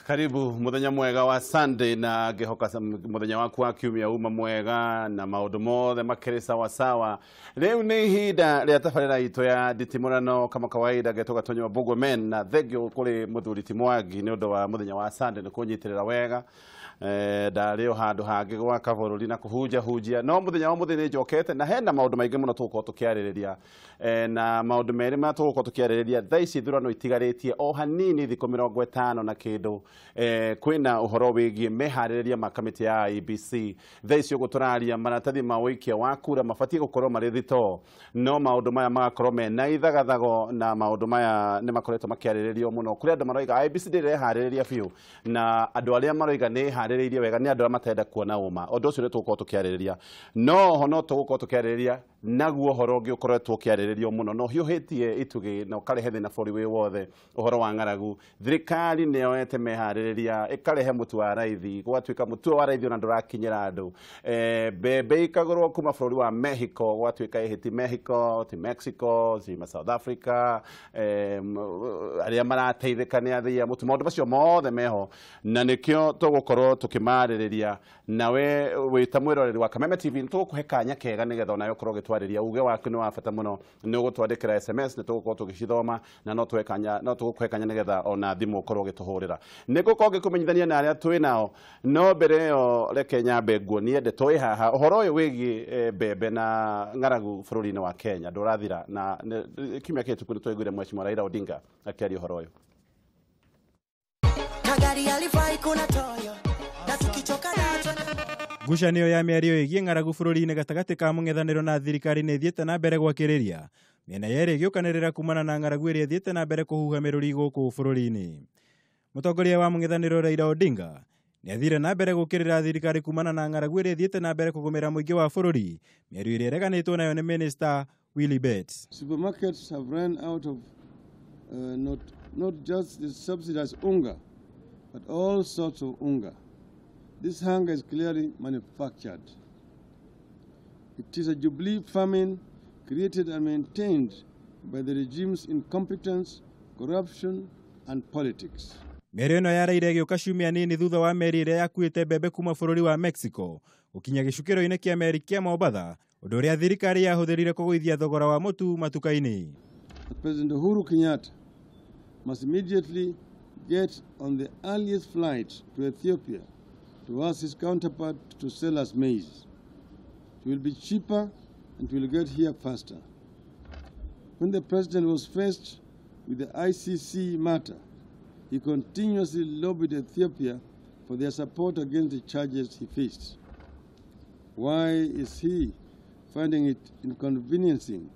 Karibu muthenya mwega wa Sunday na ngihoka muthenya waku wa kiumia uma mwega na maundu mothe makiri sawa sawa. Riu ni ihinda ria tabarira itu ya nditimurano kama kawaida getoka tonywa Mbugua Men na thengio kuri muthuri ti Mwangi ni undu wa muthenya wa Sunday ni kunyitirira wega. Ndarĩ o handũ hangĩ gwaka bũrũri na kũhunja hunjia no mũthenya wa mũthĩ nĩ njokete na hena maũndũ maingĩ mũno tũgũkorwo tũkĩarĩrĩria na maũndũ merĩ ma tũgũkorwo tũkĩarĩrĩria thaa ici ithurano itigarĩtie o hanini thikũ 50 na kĩndũ kwĩna ũhoro wĩgiĩ meharĩrĩria ma kamĩtĩ ya IEBC. Thaa ici ũguo tũraria maratathi ma ũikia wa kura mabatiĩ gũkorwo marĩ thitoo no maũndũ maya magakorwo mena ithagathago na maũndũ maya nĩ makoretwo makĩarĩrĩrio mũno kũrĩ andũ maroiga IEBC ndĩreharĩrĩria biũ na andũ arĩa maroiga nĩ ĩharĩrĩirie wega nĩ andũ arĩa matenda kuona ũma. Ũndũ ũcio nĩ tũgũkorwo tũkĩarĩrĩria no ho no tũgũkorwo tũkĩarĩrĩria naguo ũhoro ũngĩ ũkoretwo ũkĩarĩrĩrio mũno no hiũhĩtie itugĩ na ũkarehe thĩna bũrũri wĩ wothe ũhoro wa ng'aragu. Thirikari nĩ yoete meharĩrĩria ĩkarehe mũtu wa raithi gwatuĩka mũtu wa raithi ona ndũrakinyĩra andũ mbembe ikagũrwo kuma bũrũri wa Mexico gwatuĩka ĩhĩ ti Mexico ti Mexico ti South Africa arĩa marateithĩka nĩ athii a mũtu maũndũ macio mothe meho na nĩkĩo tũgũkorwo tũkĩmarĩrĩria nawe wĩ ta mwĩroreri wa Kameme TV nĩ tũgũkũhe kanya kega nĩgetha onawe ũkorwo ũgĩtwarĩria uge waku nĩ wa bata mũno nĩ ũgũtwandĩkĩra SMS nĩ tũgũkorwo tũgĩcithoma na no tũhe kanya no tũgũkũhe kanya nĩgetha ona thimũ ũkorwo ũgĩtũhũrĩra. Nĩ ngũkorwo ngĩkũmenyithania na arĩa twĩ nao no mbere ĩyo reke nyambe nguonie ndeto ĩ haha ũhoro ũyũ wĩgiĩ mbembe na ng'aragu bũrũri-inĩ wa Kenya ndũrathira na kiumia kĩhĩtũku nĩ twaiguire Mheshimiwa Raila Odinga akĩaria ũhoro ũyũ. Ngucanio ya mĩario ĩgiĩ ng'aragu bũrũri-inĩ gatagatĩ ka mũng'ethanĩro na thirikari nĩ ĩthiĩte na mbere gwakĩrĩria mĩena yerĩ ĩgĩũkanĩrĩra kumana na ng'aragu ĩrĩa ĩthiĩte na mbere kũhuha mĩrũri gũkũ bũrũri-inĩ. Mũtongoria wa mũng'ethanĩro Raila Odinga nĩ athire na mbere gũkĩrĩra thirikari kumana na ng'aragu ĩrĩa ĩthiĩte na mbere kũgũmĩra mũingĩ wa bũrũri mĩario ĩrĩa ĩreganĩtwo nayo nĩ Minister Willy Bett. Supermarkets have run out of not just the subsidized unga but all sorts of unga. This hunger is clearly manufactured. It is a jubilee famine created and maintained by the regime's incompetence, corruption, and politics. Mĩario ĩno ya Raila ĩgĩũka ciumia nini thutha wa meri ĩrĩa yakuĩte mbembe kuma bũrũri wa Mexico gũkinya gĩcukĩro-inĩ kĩa meri kĩa Mombatha ũndũ ũrĩa thirikari yahũthĩrire kũgũithia thogora wa mũtu matuka-inĩ. President Uhuru Kenyatta must immediately get on the earliest flight to Ethiopia to ask his counterpart to sell us maize. It will be cheaper and will get here faster. When the president was faced with the ICC matter, he continuously lobbied Ethiopia for their support against the charges he faced. Why is he finding it inconveniencing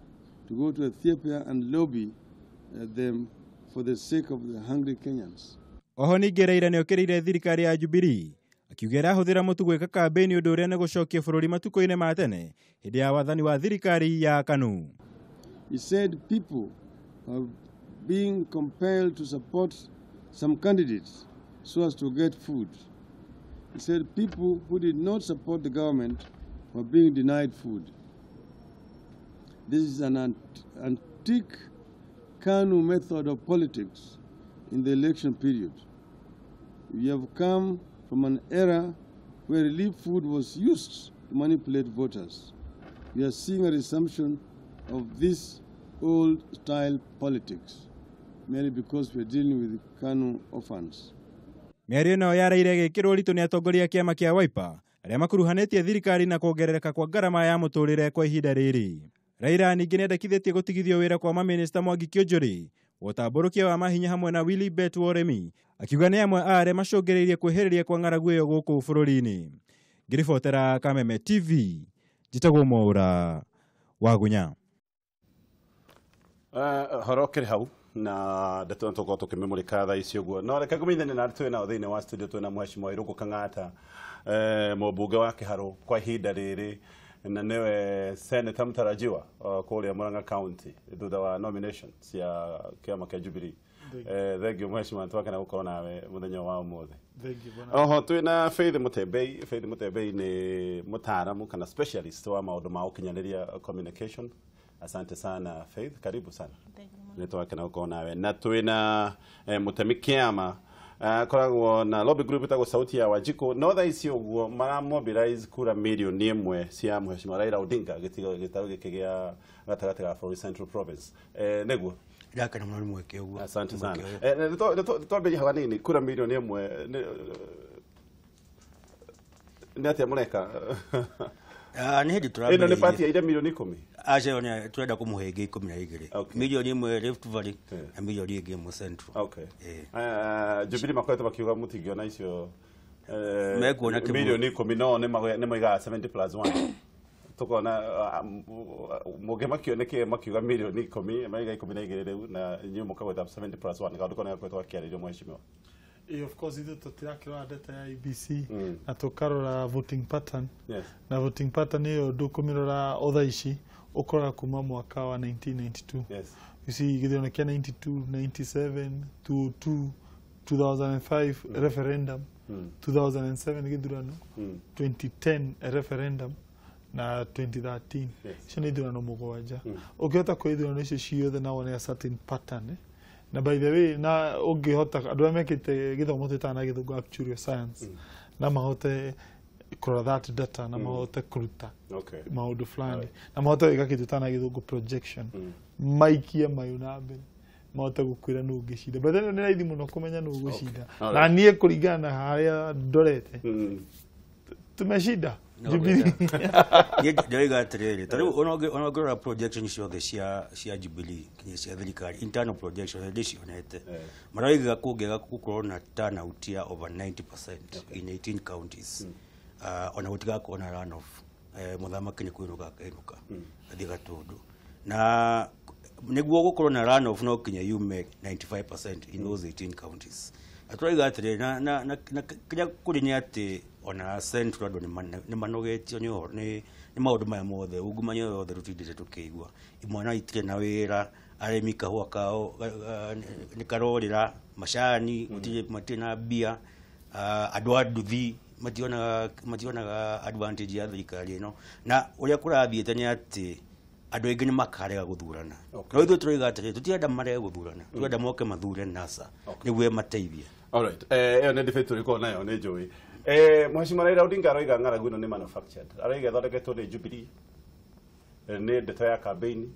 to go to Ethiopia and lobby them for the sake of the hungry Kenyans? Oho ningĩ Raila nĩokĩrĩire thirikari ya Jubilee akiuga ĩrahũthĩra mũtu gwĩka kambĩini ũndũ ũrĩa nĩ gũcokia bũrũri matukũ-inĩ ma tene hĩndĩ ya wathani wa thirikari ya KANU. He said people are being compelled to support some candidates so as to get food. He said people who did not support the government were being denied food. This is an antique KANU method of politics in the election period. We have come from an era where relief food was used to manipulate voters. We are seeing a resumption of this old-style politics, merely because we are dealing with KANU orphans. Mĩario ĩno ya Raila ĩgĩkĩrwo ũritũ nĩ atongoria a kĩama kĩa Wiper arĩa makuruhanĩtie thirikari na kuongerereka kwa ngarama ya mũtũrĩre kwa ihinda rĩrĩ. Raila ningĩ nĩendekithĩtie gũtigithio wĩra kwa mamĩnĩsta Mwangi Kiunjuri ũtambũrũkia wa mahinya hamwe na Willy Bett wa ũrĩmi akiuga nĩ amwe a arĩa macũngĩrĩirie kwĩhĩrĩria kwa ng'aragu ĩyo gũkũ bũrũri-inĩ. Ngĩribotera Kameme TV njĩtagwo Mwaũra Wagunya. Ũhoro ũkĩrĩ hau na ndeto tũkorwo tũkĩmĩmũrĩka thaa ici ũguo no reke ngũmenyithanie na twĩ nao thĩinĩ wa studio twĩna Mheshimiwa Irũngũ Kang'ata mũmbunge wa Kĩharũ kwa ihinda rĩrĩ na nĩwe senator mtarajiwa kũrĩa Murang'a County thutha wa nomination cia kĩama kĩa Jubilee. Thank you Mheshimiwa twakena gũkorwo nawe mũthenya wa ũmũthĩ. Oho twĩna Faith Mutembei. Faith Mutembei nĩ mũtaaramu kana specialist wa maũndũ ma ũkinyanĩria communication. Asante sana Faith, karibu sana. Nĩ twakena gũkorwo nawe na twĩna Mutemi Kĩama Akoragwo na lobby group ĩtagwo Sauti ya Wanjikũ. No thaa ici ũguo maramobilize kura 1 million cia Mheshimiwa Raila Odinga gĩtigo gĩtarũ gĩkĩ gĩa gatagatĩ ga bũrũri, Central Province. Nĩguo. Ndakena mũno nĩ mweke ũguo. Asante sana. Mweke ũyũ. Twambĩrĩrie haha nini, kura 1 million nĩ atĩa mũreka? Ah, nĩ hĩndĩ Ĩno nĩ tũrambĩrĩirie. pati ya ire 10 million? Aca, nĩ turenda kũmũhe ĩngĩ 12. 1 million Rift Valley na 1 million Central. Jubilee makoretwo makiuga mũtingĩona icio Mekuona kĩmwe. 10 million, no nĩ moigaga 70 plus 1. Tukona mũngĩmakio nĩkĩ makiuga 10 million, maiga 12 rĩu, na inyuĩ mũkagweta 70 plus 1, kaũndũ kau nĩgakoretwo gakĩarĩrio, mheshimiwa. Of course ithuĩ tũtirakĩrora data ya IEBC na tũkarora voting pattern. Na voting pattern ĩyo ndũkũmĩrora o thaa ici, ũkoraga kuma mwaka wa 1992. You see, gĩthurano kĩa 92, 97, 2002, 2005 referendum, 2007 gĩthurano, 2010 referendum na 2013. Icio nĩ ithurano mũgwanja. Ũngĩhota kuoya ithurano icio ciothe na wone a certain pattern, eh? Na by the way, na ũngĩhota, andũ arĩa mekĩte gĩthomo twĩtaga na gĩthũngũ actuarial science, na mahote kũrora that data na mahote kũruta maũndũ fulani na mahote gwĩka kĩndũ twĩtaga na gĩthũngũ projection, maikie mayũ na mbere, mahote gũkwĩra nũ ũngĩcinda. But then nĩ raithi mũno kũmenya nũ ũgũcinda. Na niĩ kũringana na harĩa ndorete, tumeshinda. No, Jubilee. Niĩ ndĩroiga atĩrĩrĩ, ta rĩu ona ũngĩrora projection ciothe cia Jubilee nginya cia thirikari, internal projection ndĩcionete, maroiga kũngĩaga gũkorwo na turnout ya over 90% in 18 counties, ona gũtigakorwo na runoff, mũthamaki nĩ kũinũka akainũka athiĩ Gatũndũ. Na nĩguo gũkorwo na runoff no kinya yume 95% in those 18 counties. Na tũrauga atĩrĩrĩ, na kĩrĩa kũrĩ nĩ atĩ ona Central andũ nĩ manogetio nĩ ũhoro nĩ maũndũ maya mothe, ungumania ũyũ wothe tũtindĩte tũkĩigua, imwana itirĩ na wĩra, arĩmi kahũa kao nĩ karorĩra, macani gũtirĩ, matirĩ na mbia, andũ a nduthi mationaga advantage ya thirikari ĩno. Na ũrĩa kũrathiĩte nĩ atĩ andũ aingĩ nĩ makarega gũthurana. No ithuĩ tũroiga atĩrĩrĩ, tũtirenda marege gũthurana, tũrenda moke mathure NASA nĩguo ĩmateithie. Alright. Ĩyo nĩ debate tũrĩkorwo nayo, nĩ njũĩ. Mheshimiwa Raila Odinga aroiga ng'aragu ĩno nĩ manufactured. Aroiga ĩthondeketwo nĩ Jubilee. Nĩ ndeto ya campaign.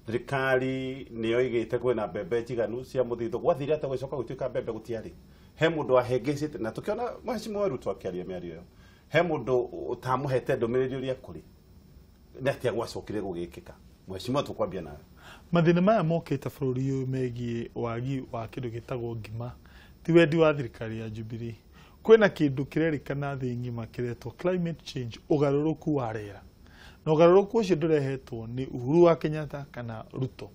Thirikari nĩ yoigĩte kwĩna mbembe njiganu cia mũthithũ. Gwathire atĩa gũcoka gũtuĩka mbembe gũtiarĩ? He mũndũ wahĩngĩcĩte na tũkĩona Mheshimiwa Ruto akĩaria mĩario ĩyo. He mũndũ ũtamũhete ndũmĩrĩri ũrĩa kũrĩ. Nĩ atĩa gwacokire gũgĩkĩka? Mheshimiwa, tũkwambia nawe. Mathĩna maya mokĩte bũrũri ũyũ megiĩ wagi wa kĩndũ gĩtagwo ngima ti wendi wa thirikari ya Jubilee. Kwĩna kĩndũ kĩrerĩkana thĩ ng'ima kĩretwo climate change, ũgarũrũku wa rĩera, na ũgarũrũku ũcio ndũrehetwo nĩ Uhuru wa Kenyatta kana Ruto.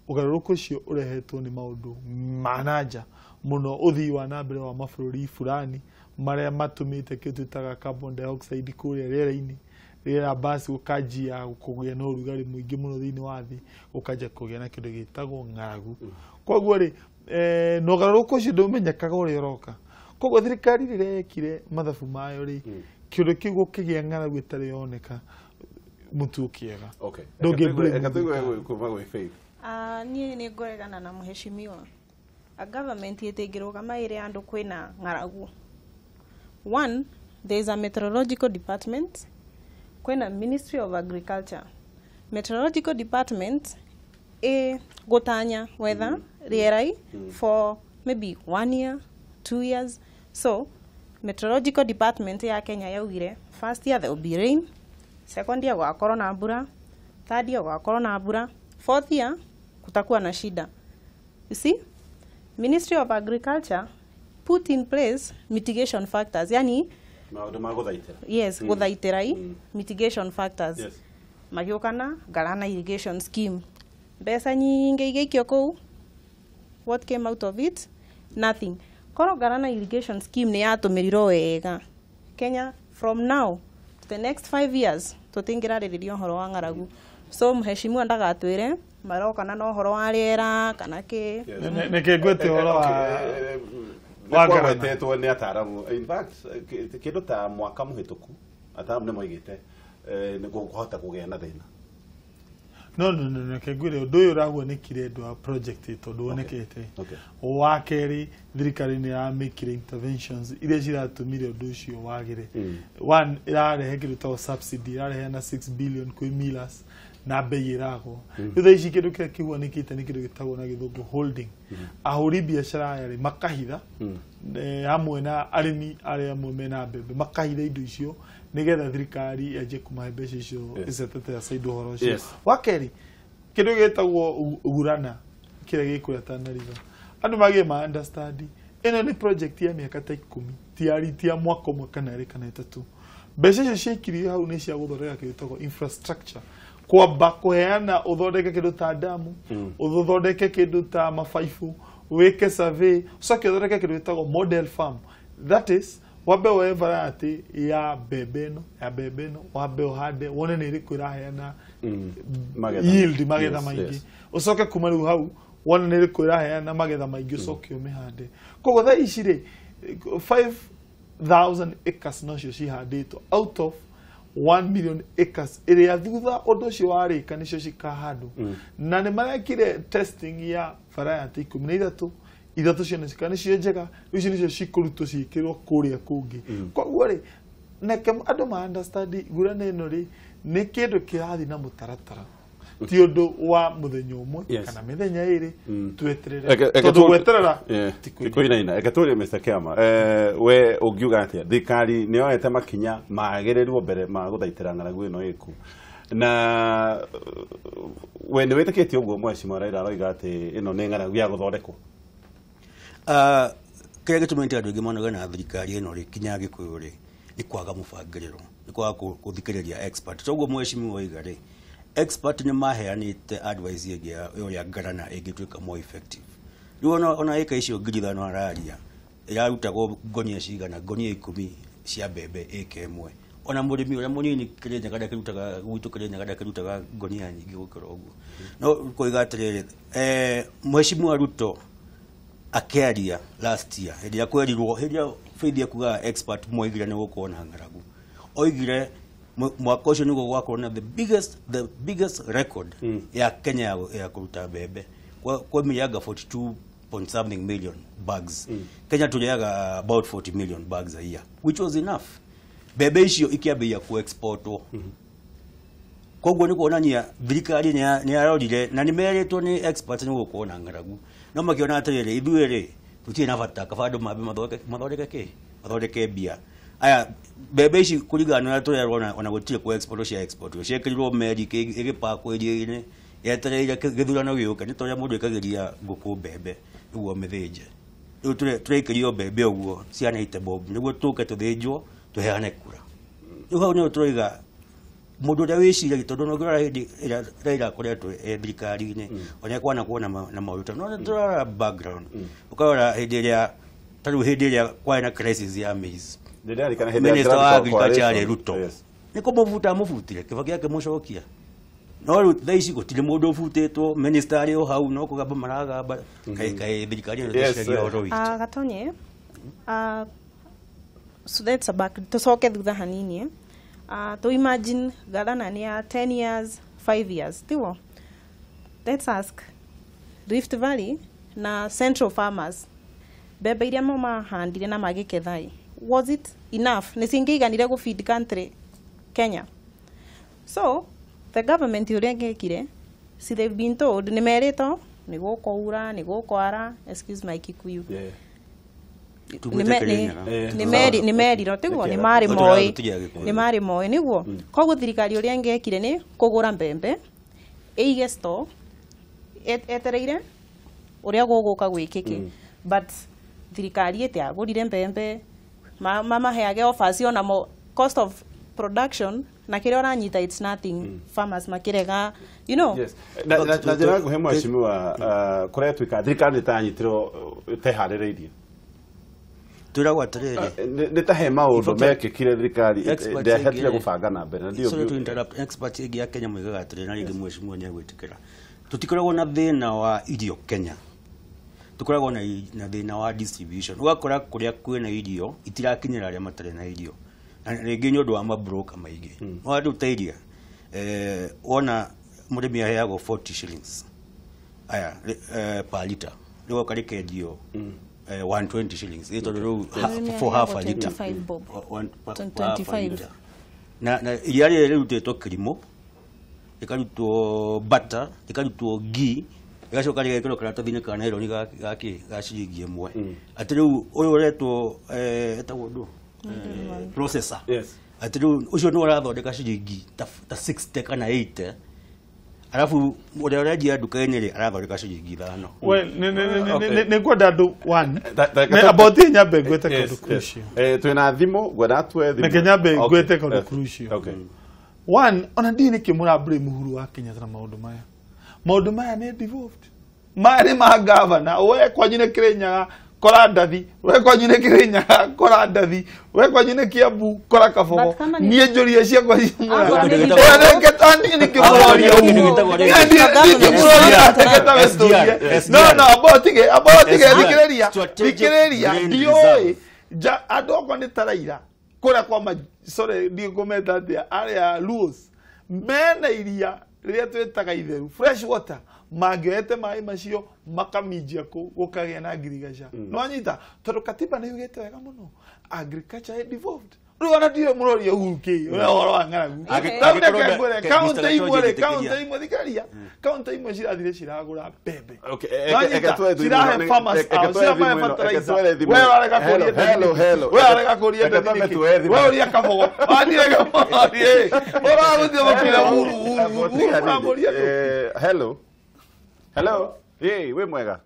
Ũgarũrũku ũcio ũrehetwo nĩ maũndũ ma na nja mũno, ũthii wa na mbere wa mabũrũri fulani marĩa matũmĩte kĩndũ twĩtaga carbon dioxide kũrĩa rĩera-inĩ, rĩera basi gũkanjia kũgĩa na ũrugarĩ mũingĩ mũno thĩinĩ wa thĩ, gũkanjia kũgĩa na kĩndũ gĩtagwo ng'aragu. Koguo rĩ, na ũgarũrũku ũcio ndũmenyekaga ũrĩa ũroka. Koguo thirikari rĩrĩa yekire mathabu mayo rĩ, kĩndũ kĩu gũkĩgĩa ng'aragu ĩtarĩ yoneka, mũtu ũkĩaga. Ndũngĩ blame Reke tũigue thirikari. kuma gwĩ Faith. Ah, niĩ nĩ ngũregana na mũheshimiwa. A government ĩtingĩrũgama ĩrĩ andũ kwĩna ng'aragu. One, there is a meteorological department, kwĩna Ministry of Agriculture. Meteorological department ĩ gũtanya weather, rĩerai for maybe one year, 2 years. So meteorological department ya Kenya yaugire first year there will be rain, second year gũgakorwo na mbura, third year gũgakorwo na mbura, fourth year kutakuwa na shida. You see, Ministry of Agriculture put in place mitigation factors, yani Maũndũ ma gũthaitĩra. Yes, gũthaitĩra i mitigation factors. Magĩũka na Galana irrigation scheme, mbeca nyingĩ igĩikio kũu. What came out of it? Nothing. Korwo Galana irrigation scheme nĩ yatũmĩrirwo wega, Kenya from now to the next 5 years tũtingĩrarĩrĩria ũhoro wa ng'aragu. So mheshimiwa ndagatwĩre marokana na ũhoro wa rĩera kana kĩ. Nĩkĩ ngwĩte ũhoro wa wa ngarama? Nĩkwawetetwo nĩ ataramu. In fact, kĩndũ ta mwaka mũhĩtũku ataramu nĩ moigĩte nĩ kũhota kũgĩa na thĩna. No, kengwire undu uyu urahuanĩkire ndwa project tondu wonekete. Wa kerĩ, thirikari nĩ yamĩkire interventions iria ciratumire ũndũ ũcio wagĩre. One, ĩrarehe kĩndũ gĩtagwo subsidy, ĩrareheana 6 billion kwĩ millers na bei ĩragwo. Rĩu thaa ici kĩndũ kĩrĩa kĩhuanĩkĩte nĩ kĩndũ gĩtagwo na gĩthũngũ holding. Ahũri biacara aya rĩ makahitha, hamwe na arĩmi arĩa amwe mena mbembe makahitha indo icio nĩgetha thirikari yanjie kũmahe mbeca icio, ĩcetete aside ũhoro ũcio. Wa kerĩ, kĩndũ gĩtagwo gurana kĩrĩa gĩkũrĩa Tana River, andũ magĩe ma understand ĩno nĩ project ya mĩaka ta 10, ti ya mwaka ũmwe kana ĩrĩ kana ĩtatũ. Mbeca icio ciaikirio hau nĩ cia gũthondeka kĩndũ gĩtagwo infrastructure, kwamba kũheana ũthondeke kĩndũ ta damu, ũthondeke kĩndũ ta mabaibũ, wĩke survey, ũcoke ũthondeke kĩndũ gĩtagwo model farm, that is wambe woe variety ya mbembe ĩno, ya mbembe ĩno, wambe ũhande wone nĩ ĩrĩkũ ĩraheana magetha. Yield, magetha maingĩ. Ũcoke kuma rĩu hau wone nĩ ĩrĩkũ ĩraheana magetha maingĩ, ũcoke ũmĩhande. Koguo thaa ici rĩ, 5000 acres nocio cihandĩtwo out of 1 million acres ĩrĩa thutha ũndũ ũcio warĩka nĩcio cikahandwo. Na nĩ marekire testing ya variety 13, ithatũ cioneka nĩcio njega, rĩu icio nĩcio cikũrutwo ciĩkĩrwo kũrĩa kũngĩ. Koguo rĩ, neke andũ ma understand ngurana ĩno rĩ nĩ kĩndũ kĩrathiĩ na mũtaratara, ti ũndũ wa mũthenya ũmwe kana mĩthenya ĩrĩ. Tweterere, tondũ gweterera ti ti kũinaina. Reke tũrie Mr. Kiama, we ũngiuga atĩa? Thirikari nĩ yoete makinya magĩrĩrwo mbere ma gũthaitĩra ng'aragu ĩno ĩku, na we nĩ wĩtĩkĩtie ũguo mheshimiwa Raila aroiga atĩ ĩno nĩ ng'aragu ya gũthondekwo? Kĩrĩa gĩtũmĩte andũ aingĩ manoge na thirikari ĩno rĩ, kinya Gĩkũyũ rĩ, nĩ kwaga mũbangĩrĩro, nĩ kwaga gũthikĩrĩria expert. Toguo mheshimiwa oiga rĩ, expert nĩ maheanĩte advice ĩngĩ ya ũrĩa ngarana ĩngĩtuĩka more effective. Rĩu ona ĩka icio 5,000 araria ĩrarutagwo ngonia cigana? Ngonia 10 cia mbembe ĩka ĩmwe. Ona mũrĩmi ũrĩa mũnini Kĩrĩnyaga ndakĩrutaga, gwitũ Kĩrĩnyaga ndakĩrutaga ngonia nyingĩ gũkĩra ũguo. No koiga atĩrĩrĩ, mheshimiwa Ruto akĩaria last year hĩndĩ ĩrĩa kwerirwo, hĩndĩ ĩrĩa Faith ekugaga expert moigire nĩ gũkorwo na ng'aragu, oigire mwaka ũcio nĩguo gwakorwo na the biggest record ya Kenya ya kũruta mbembe kwa mĩrĩanga 42 point something million bags. Kenya tũrĩaga about 40 million bags a year, which was enough. Mbembe icio ikĩambĩrĩria ku-exportwo. Koguo nĩ kuonania thirikari nĩ yarorire na nĩ merĩtwo nĩ experts nĩ gũkorwo na ng'aragu, no makĩona atĩrĩrĩ, ithuĩ rĩ tũtirĩ na bata, kaba andũ mambe mathondeke kĩ, mathondeke mbia. Aya mbembe ici kũringana na ũrĩa tũrerwo, ona gũtirĩ ku export cia export, ciekĩrirwo meri ĩgĩpakwo iria-inĩ yetereire gĩthurano gĩũke. Nĩ ta ũrĩa mũndũ ĩkagĩria ngũkũ mbembe nĩguo mĩthĩnje. Rĩu tũraikĩrio mbembe ũguo ciana ite bob nĩguo tũke tũthĩnjwo tũheane kura. Rĩu hau nĩho tũroiga mũndũ ũrĩa wĩciragia, tondũ ona ũngĩrora hĩndĩ ĩrĩa Raila akoretwo e thirikari-inĩ, ona kwana kuona na maũndũ ta no nĩ tũrarora background, ũkarora hĩndĩ ĩrĩa, ta rĩu hĩndĩ ĩrĩa kwarĩ na crisis ya maize, Nĩndĩrarikana hĩndĩ ya minister wa Grand agriculture arĩ Coalition. Ruto nĩ kũmũbuta amũbutire, Kĩbaki akĩmũcokia. No rĩu thaa ici gũtirĩ mũndũ ũbutĩtwo, minister arĩ o hau, no kũgamba maragamba. Kaĩ thirikari ĩno ĩteciragia ũhoro witũ? Gatonye, so that's a back, tucoke thutha hanini, eh? To imagine garana ni ya 10 years, 5 years, tiwo? Let's ask Rift Valley na Central farmers, mbembe iria mo mahandire na magĩketha, was it enough? Nĩ cingĩiganire gũ feed country Kenya? So the government ũrĩa ĩngĩkire, see, they've been told, nĩ merĩtwo nĩ gũkũura, nĩ gũkwara, excuse my Kikuyu. Tugwĩte Kĩrĩnyaga. Nĩ merirwo, tiguo? Nĩ Nĩkĩega. marĩ Tũrĩa moĩ tũtirĩ Agĩkũyũ. Nĩ marĩ moĩ nĩguo. Koguo thirikari ũrĩa ĩngĩekire nĩ kũgũra mbembe ĩige store etereire ũrĩa gũgũka gwĩkĩke. But thirikari ĩtiagũrire mbembe, mamaheage offers, onamo cost of production na kĩrĩa ũranyita, it's nothing. Farmers makĩrega. Yes. Na njĩra nguhĩ, mheshimiwa, kũrĩa tuĩka thirikari nĩ tanyitirwo ĩteharĩrĩirie. Twĩragwo atĩrĩrĩ, Nĩ ta he maũndũ In fact, mekĩkire thirikari experts ndĩahotire ĩngĩ- gũbanga na mbere na ndiũ. Sorry to interrupt, expert ĩngĩ ya Kenya moigaga atĩrĩrĩ, na rĩngĩ mheshimiwa nĩ egwĩtĩkĩra, tũtikoragwo na thĩna wa irio Kenya, tũkoragwo na thĩna wa distribution. Ũgakora kũrĩa kwĩna irio itirakinyĩra arĩa matarĩ na irio, na rĩngĩ nĩ ũndũ wa mabroka maingĩ. No rĩu ta iria, wona Mũrĩmi aheagwo 40 shillings aya per liter rĩgoka rĩkendio 120 shillings ĩ tondũ rĩu for half a liter 25 bob. Half a liter. Na iria rĩrĩ rĩrutĩtwo kĩrimũ, rĩkarutwo butter, rĩkarutwo ghee, rĩgacoka rĩgekĩrwo karatathi-inĩ ka nylon ga ciringi 1. Atĩ rĩu ũyũ ũretwo etagwo ndũ processor. Atĩ rĩu ũcio nĩwe ũrathondeka ciringi ta 60 kana 80, alafu ũrĩa ũrendia nduka-inĩ rĩ arathondeka ciringi 5. Well, nĩ ngwenda andũ one about nyambe ngwete kaũndũ crucial. Twĩna thimũ, ngwenda tuoe thimũ. Reke nyambe ngwete kaũndũ crucial. One, ona ndiũĩ nĩkĩ mũra blame Uhuru wa Kenyatta na maũndũ maya. Maũndũ maya nĩ devolved. Maya nĩ ma governor. We kwanyu nĩ Kĩrĩnyaga kora Ndathi, we kwanyu nĩ Kĩrĩnyaga kora Ndathi, we kwanyu nĩ Kiambu kora Kabogo. Niĩ njũrie ciakwa nĩkĩ mũroria Ũhuru? No, abo tige thikĩrĩria ndiũĩ andũ akwa nĩ ta Raila kũrĩa kwa, sorry, ndigũmeta atĩa, arĩa Luos mena iria rĩrĩa twĩtaga itheru, fresh water, mangĩoete maĩ macio makaminjia kũu gũkagĩa na ngirigaca. Nĩwanyita? Tondũ katiba nĩ yugĩte wega mũno agriculture is devolved. Rĩu ona ndiũĩ mũroria Uhuru kĩ ũrĩa ũhoro wa ng'aragu. Kaũntĩ imwe rĩ, kaũntĩ imwe, thikĩrĩria, kaũntĩ imwe cirathire ciragũra mbembe, cirahe farmers ao, ciramahe fertilizer. We ũrarega kũria we ũrarega kũria ndathi nĩkĩ? We ũria Kabogo wathiĩ Kabogo ũragũthia mũbira Uhuru Uhuru ũramũria. Hello, hello. Ĩ, wĩ mwega?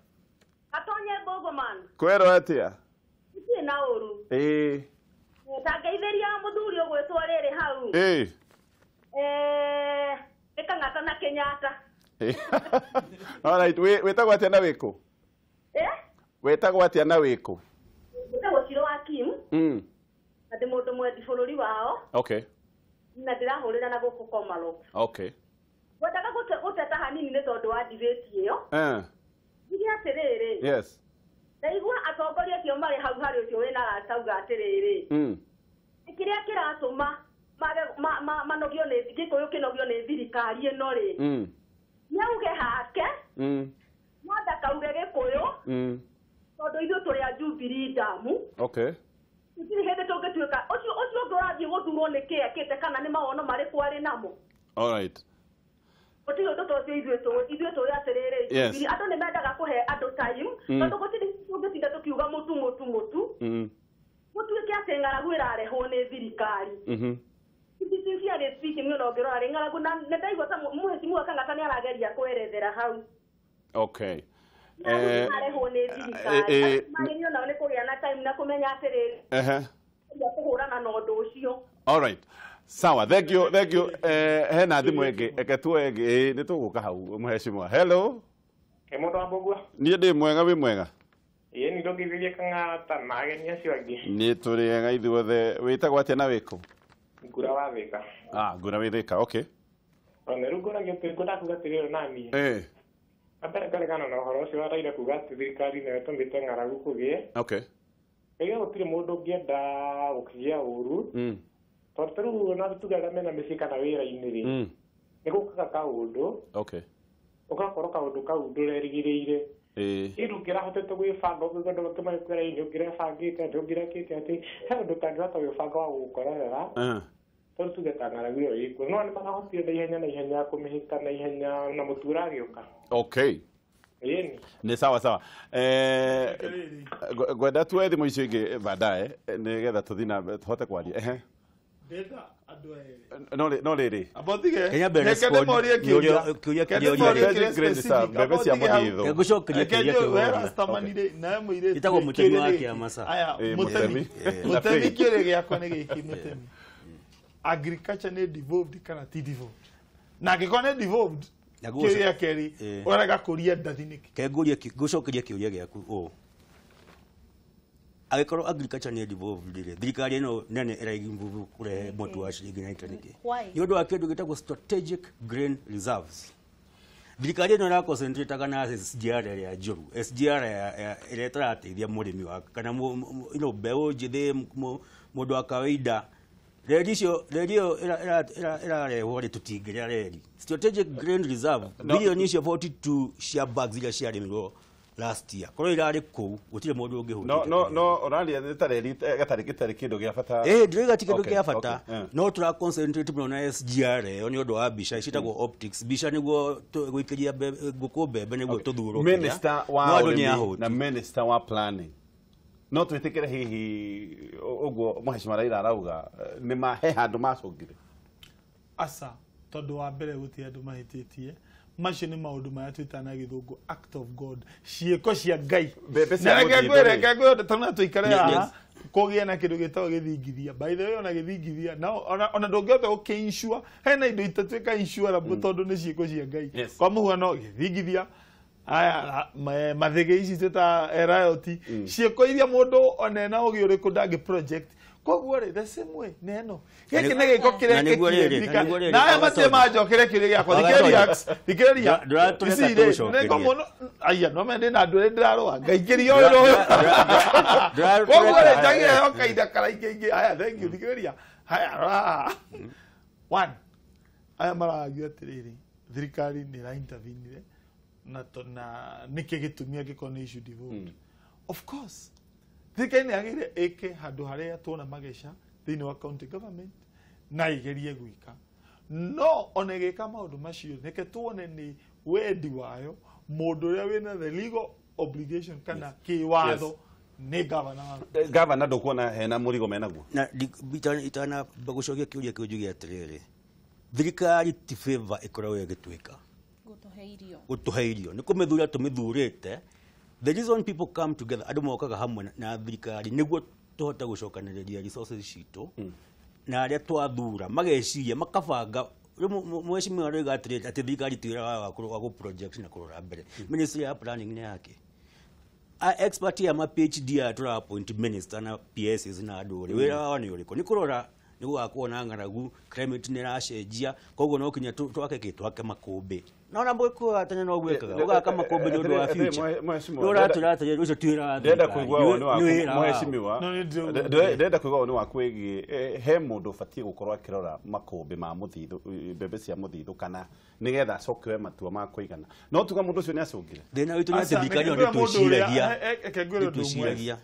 Atonye Bogoman. Kwĩrwo atĩa? Itirĩ na ũru. Ĩ. Tangeithĩria mũthuri ũgwĩtwo rĩrĩ hau. Ĩ. Nĩ Kang'ata na Kenyatta. All right, wĩtagwo atĩa na wĩkũ? Eh? Wĩtagwo atĩa na wĩkũ? Njĩtagwo Shiro wa Kim. Na ndĩ mũndũ mwendi bũrũri wao. Na ndĩrahũrĩra na gũkũ Komarok. Ngwendaga gũteta hanini nĩ tondũ wa debate ĩyo. Njuge atĩrĩrĩ. Ndaigua atongoria acio marĩ hau harĩ ũcio wĩna rata auga atĩrĩrĩ. Kĩrĩa kĩratũma manogio nĩ Gĩkũyũ kĩnogio nĩ thirikari ĩno rĩ. Nĩauge hake. No ndakauge Gĩkũyũ. Tondũ ithuĩ tũrĩ a Jubilee Ndamu. Gũtirĩ hĩndĩ tũngĩtuĩka ũcio ũngĩ ũrathiĩ gũthurwo nĩ kĩ ekĩte kana nĩ mawono marĩkũ arĩ namo. All right. Gũtirĩ ũndũ ta ũcio ithuĩ tũĩ atĩrĩrĩ. Andũ nĩ mendaga kũhe andũ time tondũ gũtirĩ tũngĩtinda tũkiuga mũtu mũtu mũtu. Gũtuĩke atĩ ng'aragu ĩrarehwo nĩ thirikari. Sincerely speaking, ona ũngĩrora rĩ ng'aragu na nĩ ndaigua ta mũhĩcimu Kang'ata nĩ arageria kwerethera hau. Ng'aragu ĩrarehwo nĩ thirikari. Magĩrĩirwo nao nĩ kũgĩa na time na kũmenya atĩrĩrĩ. Kũhũrana na ũndũ ũcio. All right. Sawa, thank you, thank you. Hena thimũ ĩngĩ, eke tuoe ĩngĩ, nĩ tũgũka hau mũhecimwa. Hello. Ĩ mũndũ wa Mbũgua. Niĩ ndĩ mwega, wĩ mwega? Ĩĩ nĩ ndũngĩithĩria Kang'ata na ageni acio angĩ. Nĩ tũrĩ ega ithuothe. Wĩtagwo atĩa na wĩkũ? Ngura wa Thĩka. Ah, Ngura wĩ Thĩka, okay. Ona rĩu ngũragia atĩ ngwendaga kuga atĩrĩrĩ naniĩ. Mbere ngaregana na ũhoro ũcio wa Raila kuga atĩ thirikari nĩyo ĩtũmĩte ng'aragu kũgĩe. Ngiuga gũtirĩ mũndũ ũngĩenda gũkĩgĩa ũru. Tondũ ta rĩu ona tuge arĩa mena mĩciĩ kana wĩra-inĩ rĩ, nĩ gũkaga kaũndũ. Ũgakorwo kaũndũ kau ndũrerĩgĩrĩire. Ĩndũ ũngĩrahotete gwĩbanga ũguo andũ makĩmakwĩra nĩ ũngĩrebangĩte atĩ ũngĩrekĩte atĩ he ũndũ ũtangĩhota gwĩbanga wa gũgũkorerera. Tondũ tuge ta ng'aragu ĩyo ĩkuo no nĩ marahotire na ihenya na ihenya kũmĩhĩta na ihenya na mũtu ũragĩũka. Ĩni. Nĩ sawa sawa. Ngwenda tuoe thimũ icio ingĩ baadaye nĩgetha tũthiĩ na mbere tũhote kwaria. Ndĩrenda andũ erĩ. No rĩrĩ. Abotige. Kenya mbere Reke ndĩmorie kĩũria. kĩũria Reke kĩrĩa ndĩmorie ũria. kĩrĩa specific. Mbembe cia mũthithũ. Ngũcokeria kĩũria Reke kĩu we ũria. Rastaman rĩ, nawe mũirĩtu Ĩtagwo rĩ, Mũtemi wa kĩũria Kĩama ca. Aya, Ĩ, Mũtemi. Mũtemi. Mũtemi, kĩũria gĩakwa nĩ gĩkĩ, Mũtemi. Agriculture nĩ devolved kana ti devolved? Na angĩkorwo nĩ devolved, Na kĩũria kerĩ, ũrarega kũria ndathi nĩkĩ? Ke ngũrie ngũcokeria kĩũria gĩaku ũũ. Angĩkorwo agriculture nĩ devolved rĩ, thirikari ĩno nene ĩrainvolve kũrehe mũtu wa ciringi 90 nĩkĩ? Why? Nĩ ũndũ wa kĩndũ gĩtagwo strategic grain reserves. Thirikari ĩno ĩraconcentrataga na SGR ĩrĩa njũru, SGR ĩrĩa ĩtarateithia mũrĩmi wa kana mbeũ njĩthĩ, mũndũ wa kawaida. Reri icio reri ĩyo ĩrarehwo rĩ tũtingĩrĩa reri. Strategic Grain Reserve bilioni icio 42 cia bags iria ciarĩmirwo last year. Korwo irarĩ kũu gũtirĩ mũndũ ũngĩhũthĩra. No ũraria nĩ ta reri gatarĩ gĩtarĩ kĩndũ gĩa bata. Ndĩroiga ti kĩndũ kĩa bata. No tũra concentrate mũno na SGR ĩyo nĩ ũndũ wa mbica ciĩtagwo optics. Mbica nĩguo gũikĩria ngũkũ mbembe nĩguo tũthurwo. Minister wa ũrĩmi na minister wa planning. No twĩtĩkĩre hihi ũguo Mheshimiwa Raila arauga nĩ ma he handũ macũngire. Aca, tondũ wa mbere gũtirĩ andũ mahĩtĩtie. Macio nĩ maũndũ marĩa twĩtaga na gĩthũngũ act of God, ciĩko cia Ngai. Na reke ngwĩre tondũ no tũikare haha kũgĩe na kĩndũ gĩtagwo gĩthingithia. By the way, ona gĩthingithia ona ndũngĩhota gũkĩ-insure, hena indo itatuĩka insurable tondũ nĩ ciĩko cia Ngai. Kwa mũhuano gĩthingithia, aya mathĩgĩ ici twĩtaga riot, ciĩko iria mũndũ ona ena ũgĩ ũrĩkũ ndangĩ project. Koguo rĩ, the same way neno gĩkĩ nĩ gĩko kĩrĩa kĩkire na aya matirĩ manjokere kĩũria gĩakwa. Thikĩrĩria ici rĩ nĩngũmũno aya no mende na andũ arĩa ndĩrarũa ngaingĩria ũyũ ũyũ. Koguo rĩ njagĩrĩra kahinda karaingĩ. Aya, thank you. Thikĩrĩria haya, one, aya maragia atĩrĩrĩ, thirikari nĩ ĩra intervenire na nĩkĩ gĩtũmi angĩkorwo nĩ issue devolved. Of course thirikari nĩ yagĩrĩire ĩke handũ harĩa tuona mageca thĩinĩ wa county government na ĩgerie gwĩka, no ona ĩgĩka maũndũ macio reke tuone nĩ wendi wayo mũndũ ũrĩa wĩna the legal obligation kana kĩwatho nĩ gavana. Gavana ndũkuona hena mũrigo menaguo? Na itanamba gũcokia kĩũria kĩu njuge atĩrĩrĩ, thirikari ti favor ĩkoragwo ĩgĩtwĩka gũtũhe irio nĩ kũmĩthura tũmĩthurĩte. The reason people come together, andũ mokaga hamwe na thirikari nĩguo tũhote gũcokanĩrĩria resources citũ na arĩa twathura mageciria makabanga. Mheshimiwa aroiga atĩrĩrĩ atĩ thirikari ti wĩra wa gũ project na kũrora mbere. Ministry ya planning nĩ yake. Expert ya ma PhD aya tũra appoint minister na PSs na andũ rĩ, wĩra wao nĩ ũrĩkũ? Nĩ kũrora nĩ gũgakorwo na ng'aragu, climate nĩ ĩracenjia, koguo no kinya twake kĩ twake makũmbĩ. Na ona mũgĩkũyũ tene no gwĩkaga, ũgaka makũmbĩ nĩ ũndũ wa future. Ndũratwĩra atĩrĩrĩ ũcio ti wĩra wa ndĩrenda kũigua woni waku mheshimiwa, ndĩrenda kũigua woni waku wĩgiĩ he mũndũ ũbatiĩ gũkorwo akĩrora makũmbĩ ma mũthithũ, mbembe cia mũthithũ, kana nĩgetha acokewe matua ma kũigana. No tuga mũndũ ũcio nĩ acũngire. Thĩna witũ nĩ atĩ thirikari ĩyo nĩtwĩciragia.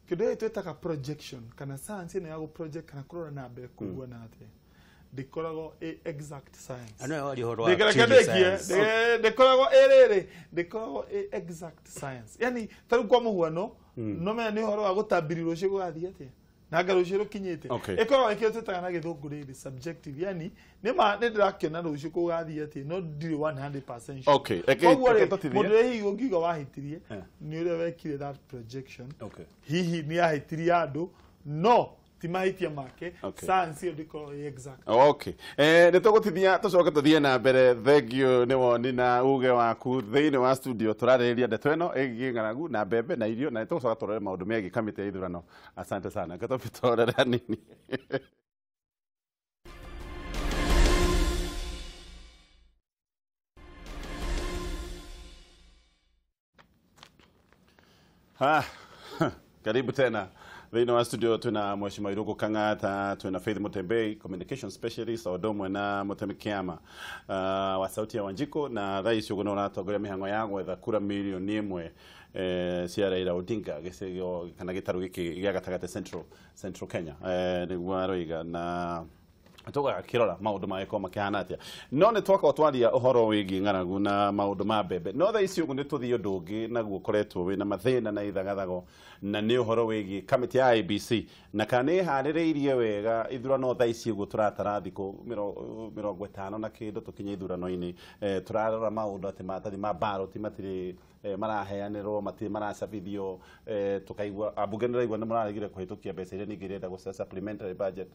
Kĩndũ gĩkĩ twĩtaga projection kana science ĩno ya gũ project kana kũrora na mbere kũigua na atĩa ndĩkoragwo ĩ exact science. Ndĩkoragwo ĩ rĩrĩ, ndĩkoragwo ĩ exact science. Yani ta rĩu kwa mũhuano no menya nĩ ũhoro wa gũtambiri rũciũ gũgathiĩ atĩa na anga rũciũ rũkinyĩte. Ĩkoragwo ĩkĩo twĩtaga na gĩthũngũ rĩrĩ subjective, yani nĩ ma nĩ ndĩrakĩona rũciũ gũgathiĩ atĩa no ndirĩ 100% sure. Koguo rĩ mũndũ ũrĩa hihi ũngiuga wahĩtirie nĩ ũrĩa wekire that projection. Hihi nĩ ahĩtirie andũ no ti mahĩtia make, science ĩyo ndĩkoragwo ĩ exact. Okay. Nĩ tũgũtithia tũcoke tũthiĩ na mbere. Thank you nĩ woni na uge waku thĩinĩ wa studio. Tũrarĩrĩria ndeto ĩno ĩgiĩ ng'aragu na mbembe na irio, na tũgũcoka tũrore maũndũ megiĩ kamĩtĩ ya ithurano. Asante sana. Reke hanini. Karibu tena thĩinĩ wa studio. Twĩna Mheshimiwa Irũngũ Kang'ata, twĩna Faith Mutembei, communication specialist, o ũndũ ũmwe na Mũtemi Kĩama wa Sauti ya Wanjikũ, na thaa ici ũguo nĩ ũratongoria mĩhang'o ya gwetha kura mirioni 1 cia Raila Odinga gĩcigo kana gĩtarũ gĩkĩ gĩa gatagatĩ Central Kenya, nĩguo aroiga, na tũgakĩrora maũndũ magĩkorwo makĩhana atĩa. No nĩ twakorwo twaria ũhoro wĩgiĩ ng'aragu na maũndũ ma mbembe, no thaa ici ũguo nĩ tũthiĩ ũndũ ũngĩ naguo ũkoretwo wĩna mathĩna na ithagathago, na nĩ ũhoro wĩgiĩ kamĩtĩ ya IEBC na kana nĩ ĩharĩrĩirie wega ithurano. Thaa ici ũguo tũratara thikũ 50 na kĩndũ tũkinye ithurano-inĩ, tũrarora maũndũ atĩ maratathi ma ballot matirĩ maraheanĩrwo, matirĩ maracabithio, tũkaigua ambunge nĩ raigua nĩ mũraregire kũhĩtũkia mbeca iria ningĩ irenda gũcia supplementary budget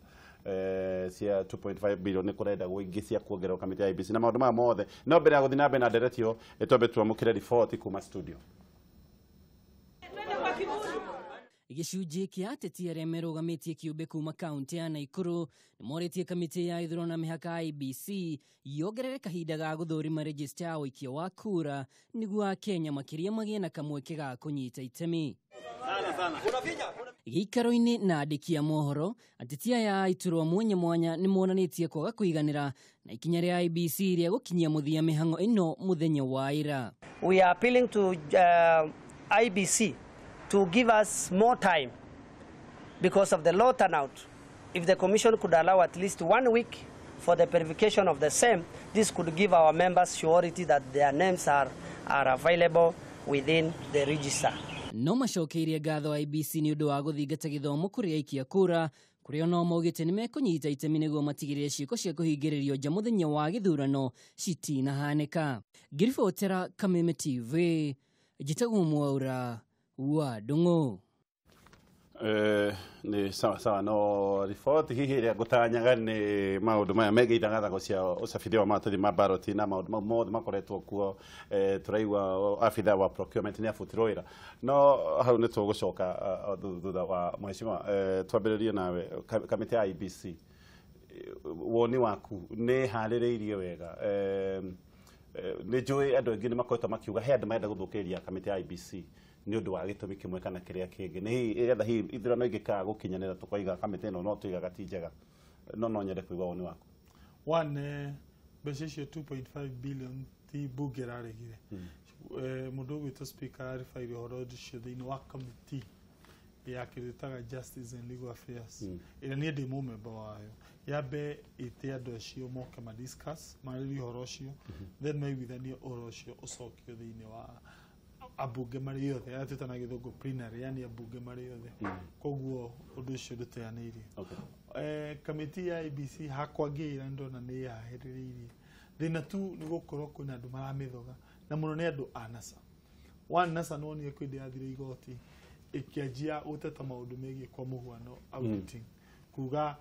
cia 2.5 billion nĩ kũrendagwo ingĩ cia kuongererwo kamĩtĩ ya IEBC na maũndũ maya mothe. No mbere ya gũthiĩ na mbere na ndereti ĩyo, twambe twamũkĩre riboti kuma studio. Gĩcunjĩ kĩa ateti arĩa merũgamĩtie kĩũmbe kuma kaunti ya Naikuru nĩmorĩtie kamĩtĩ ya ithurano na mĩhaka IEBC yongerere kahinda ga gũthũrima rejista ya ũikia wa kura nĩguo Akenya makĩria magĩe na kamweke ga kũnyita itemi. Gĩikaro-inĩ na andĩki a mohoro, ateti aya a iturwa mwanya mwanya nĩ monanĩtie kwaga kũiganĩra na ikinya rĩa IEBC rĩa gũkinyia mũthia mĩhang'o ĩno mũthenya wa ira. We are appealing to IEBC to give us more time because of the low turnout. If the commission could allow at least 1 week for the verification of the same, this could give our members surety that their names are available within the register. No macokeirie ngatho IEBC nĩ ũndũ wa gũthingata gĩthomo kũrĩ aikia kura, kũrĩa no maugĩte nĩ mekũnyita itemi nĩguo matigĩrĩre ciĩko cia kũhingĩrĩrio nja mũthenya wa gĩthurano citinahanĩka. Ngĩribotera Kameme TV, njĩtagwo Mwaura wa Ndung'u. Nĩ sawa sawa, no riboti hihi ĩrĩa ngũtanyaga nĩ maũndũ maya megiĩ ithangathango cia ũcabithia wa maratathi ma baroti na maũndũ mau mothe makoretwo kuo. Tũraigua abitha wa procurement nĩ abutirwo wĩra, no hau nĩ tũgũcoka thutha wa mheshimiwa. Twambĩrĩrie nawe, kamĩtĩ ya IEBC, woni waku nĩ harĩrĩirie wega? Nĩ njũĩ andũ aingĩ nĩ makoretwo makiuga he andũ marenda gũthũkĩria kamĩtĩ ya IEBC nĩ ũndũ wa gĩtũmi kĩmwe kana kĩrĩa kĩngĩ. Nĩ hihi getha hihi ithurano ingĩkaga gũkinyanĩra tũkoiga kamĩtĩ ĩno no tuigaga ti njega, no nyende kũigua woni waku. One, mbeca icio 2.5 billion ti bunge ĩraregire. Mũndũ ũgwĩtwo speaker arĩbaire ũhoro ũcio thĩinĩ wa committee ya kĩndũ ĩtaga Justice and Legal Affairs, ĩrĩa niĩ ndĩ mũmemba wayo. Yambe ĩte andũ acio moke ma discuss marĩrie ũhoro ũcio, then maiguithanie ũhoro ũcio ũcokio thĩinĩ wa ambunge marĩ othe, arĩa twĩtana gĩthũngũ plenary, yani ambunge marĩ othe. Koguo ũndũ ũcio ndũteanĩirie. Kamĩtĩ ya IEBC hakwa ngĩĩra ndona nĩ yahĩrĩrĩirie. Thĩna tu nĩ gũkorwo kwĩna andũ maramĩthoga, na mũno nĩ andũ a NASA. One, NASA nĩwonire kwĩ hĩndĩ yathire igoti ĩkĩanjia gũteta maũndũ megiĩ kwa mũhuano auditing, kuga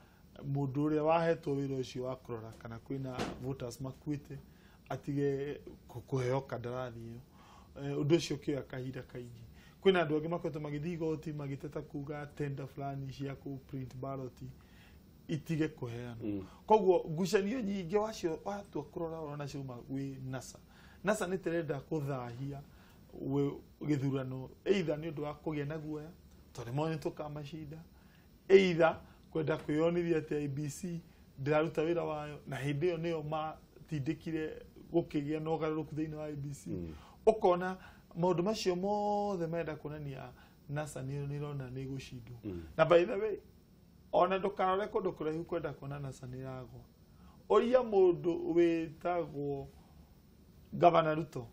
mũndũ ũrĩa wahetwo wĩra ũcio wa kũrora kana kwĩna voters makuĩte atige kũheo kandarathi ĩyo. Ũndũ ũcio ũkĩoya kahinda kaingĩ. Kwĩna andũ angĩ makoretwo magĩthiĩ igoti magĩteta kuga tender fulani cia kũ print ballot itige kũheanwo. Koguo ngucanio nyingĩ wacio watua kũrora ũrona ciauma gwĩ NASA. NASA nĩ tĩrenda kũthahia gĩthurano, either nĩ ũndũ wa kũgĩa na guoya tondũ nĩmoni tũkamacinda, either kwenda kwĩyonithia atĩ IEBC ndĩraruta wĩra wayo, na hĩndĩ ĩyo nĩyo matindĩkire gũkĩgĩa na ũgarũrũku thĩinĩ wa IEBC. Ũkona maũndũ macio mothe marenda kuonania NASA nĩ ĩrona nĩ ĩgũcindwo. Na by the way, ona ndũkarore kũndũ kũraihu kwenda kuona NASA nĩ ĩragwa. Ũria mũndũ wĩtagwo Gavana Ruto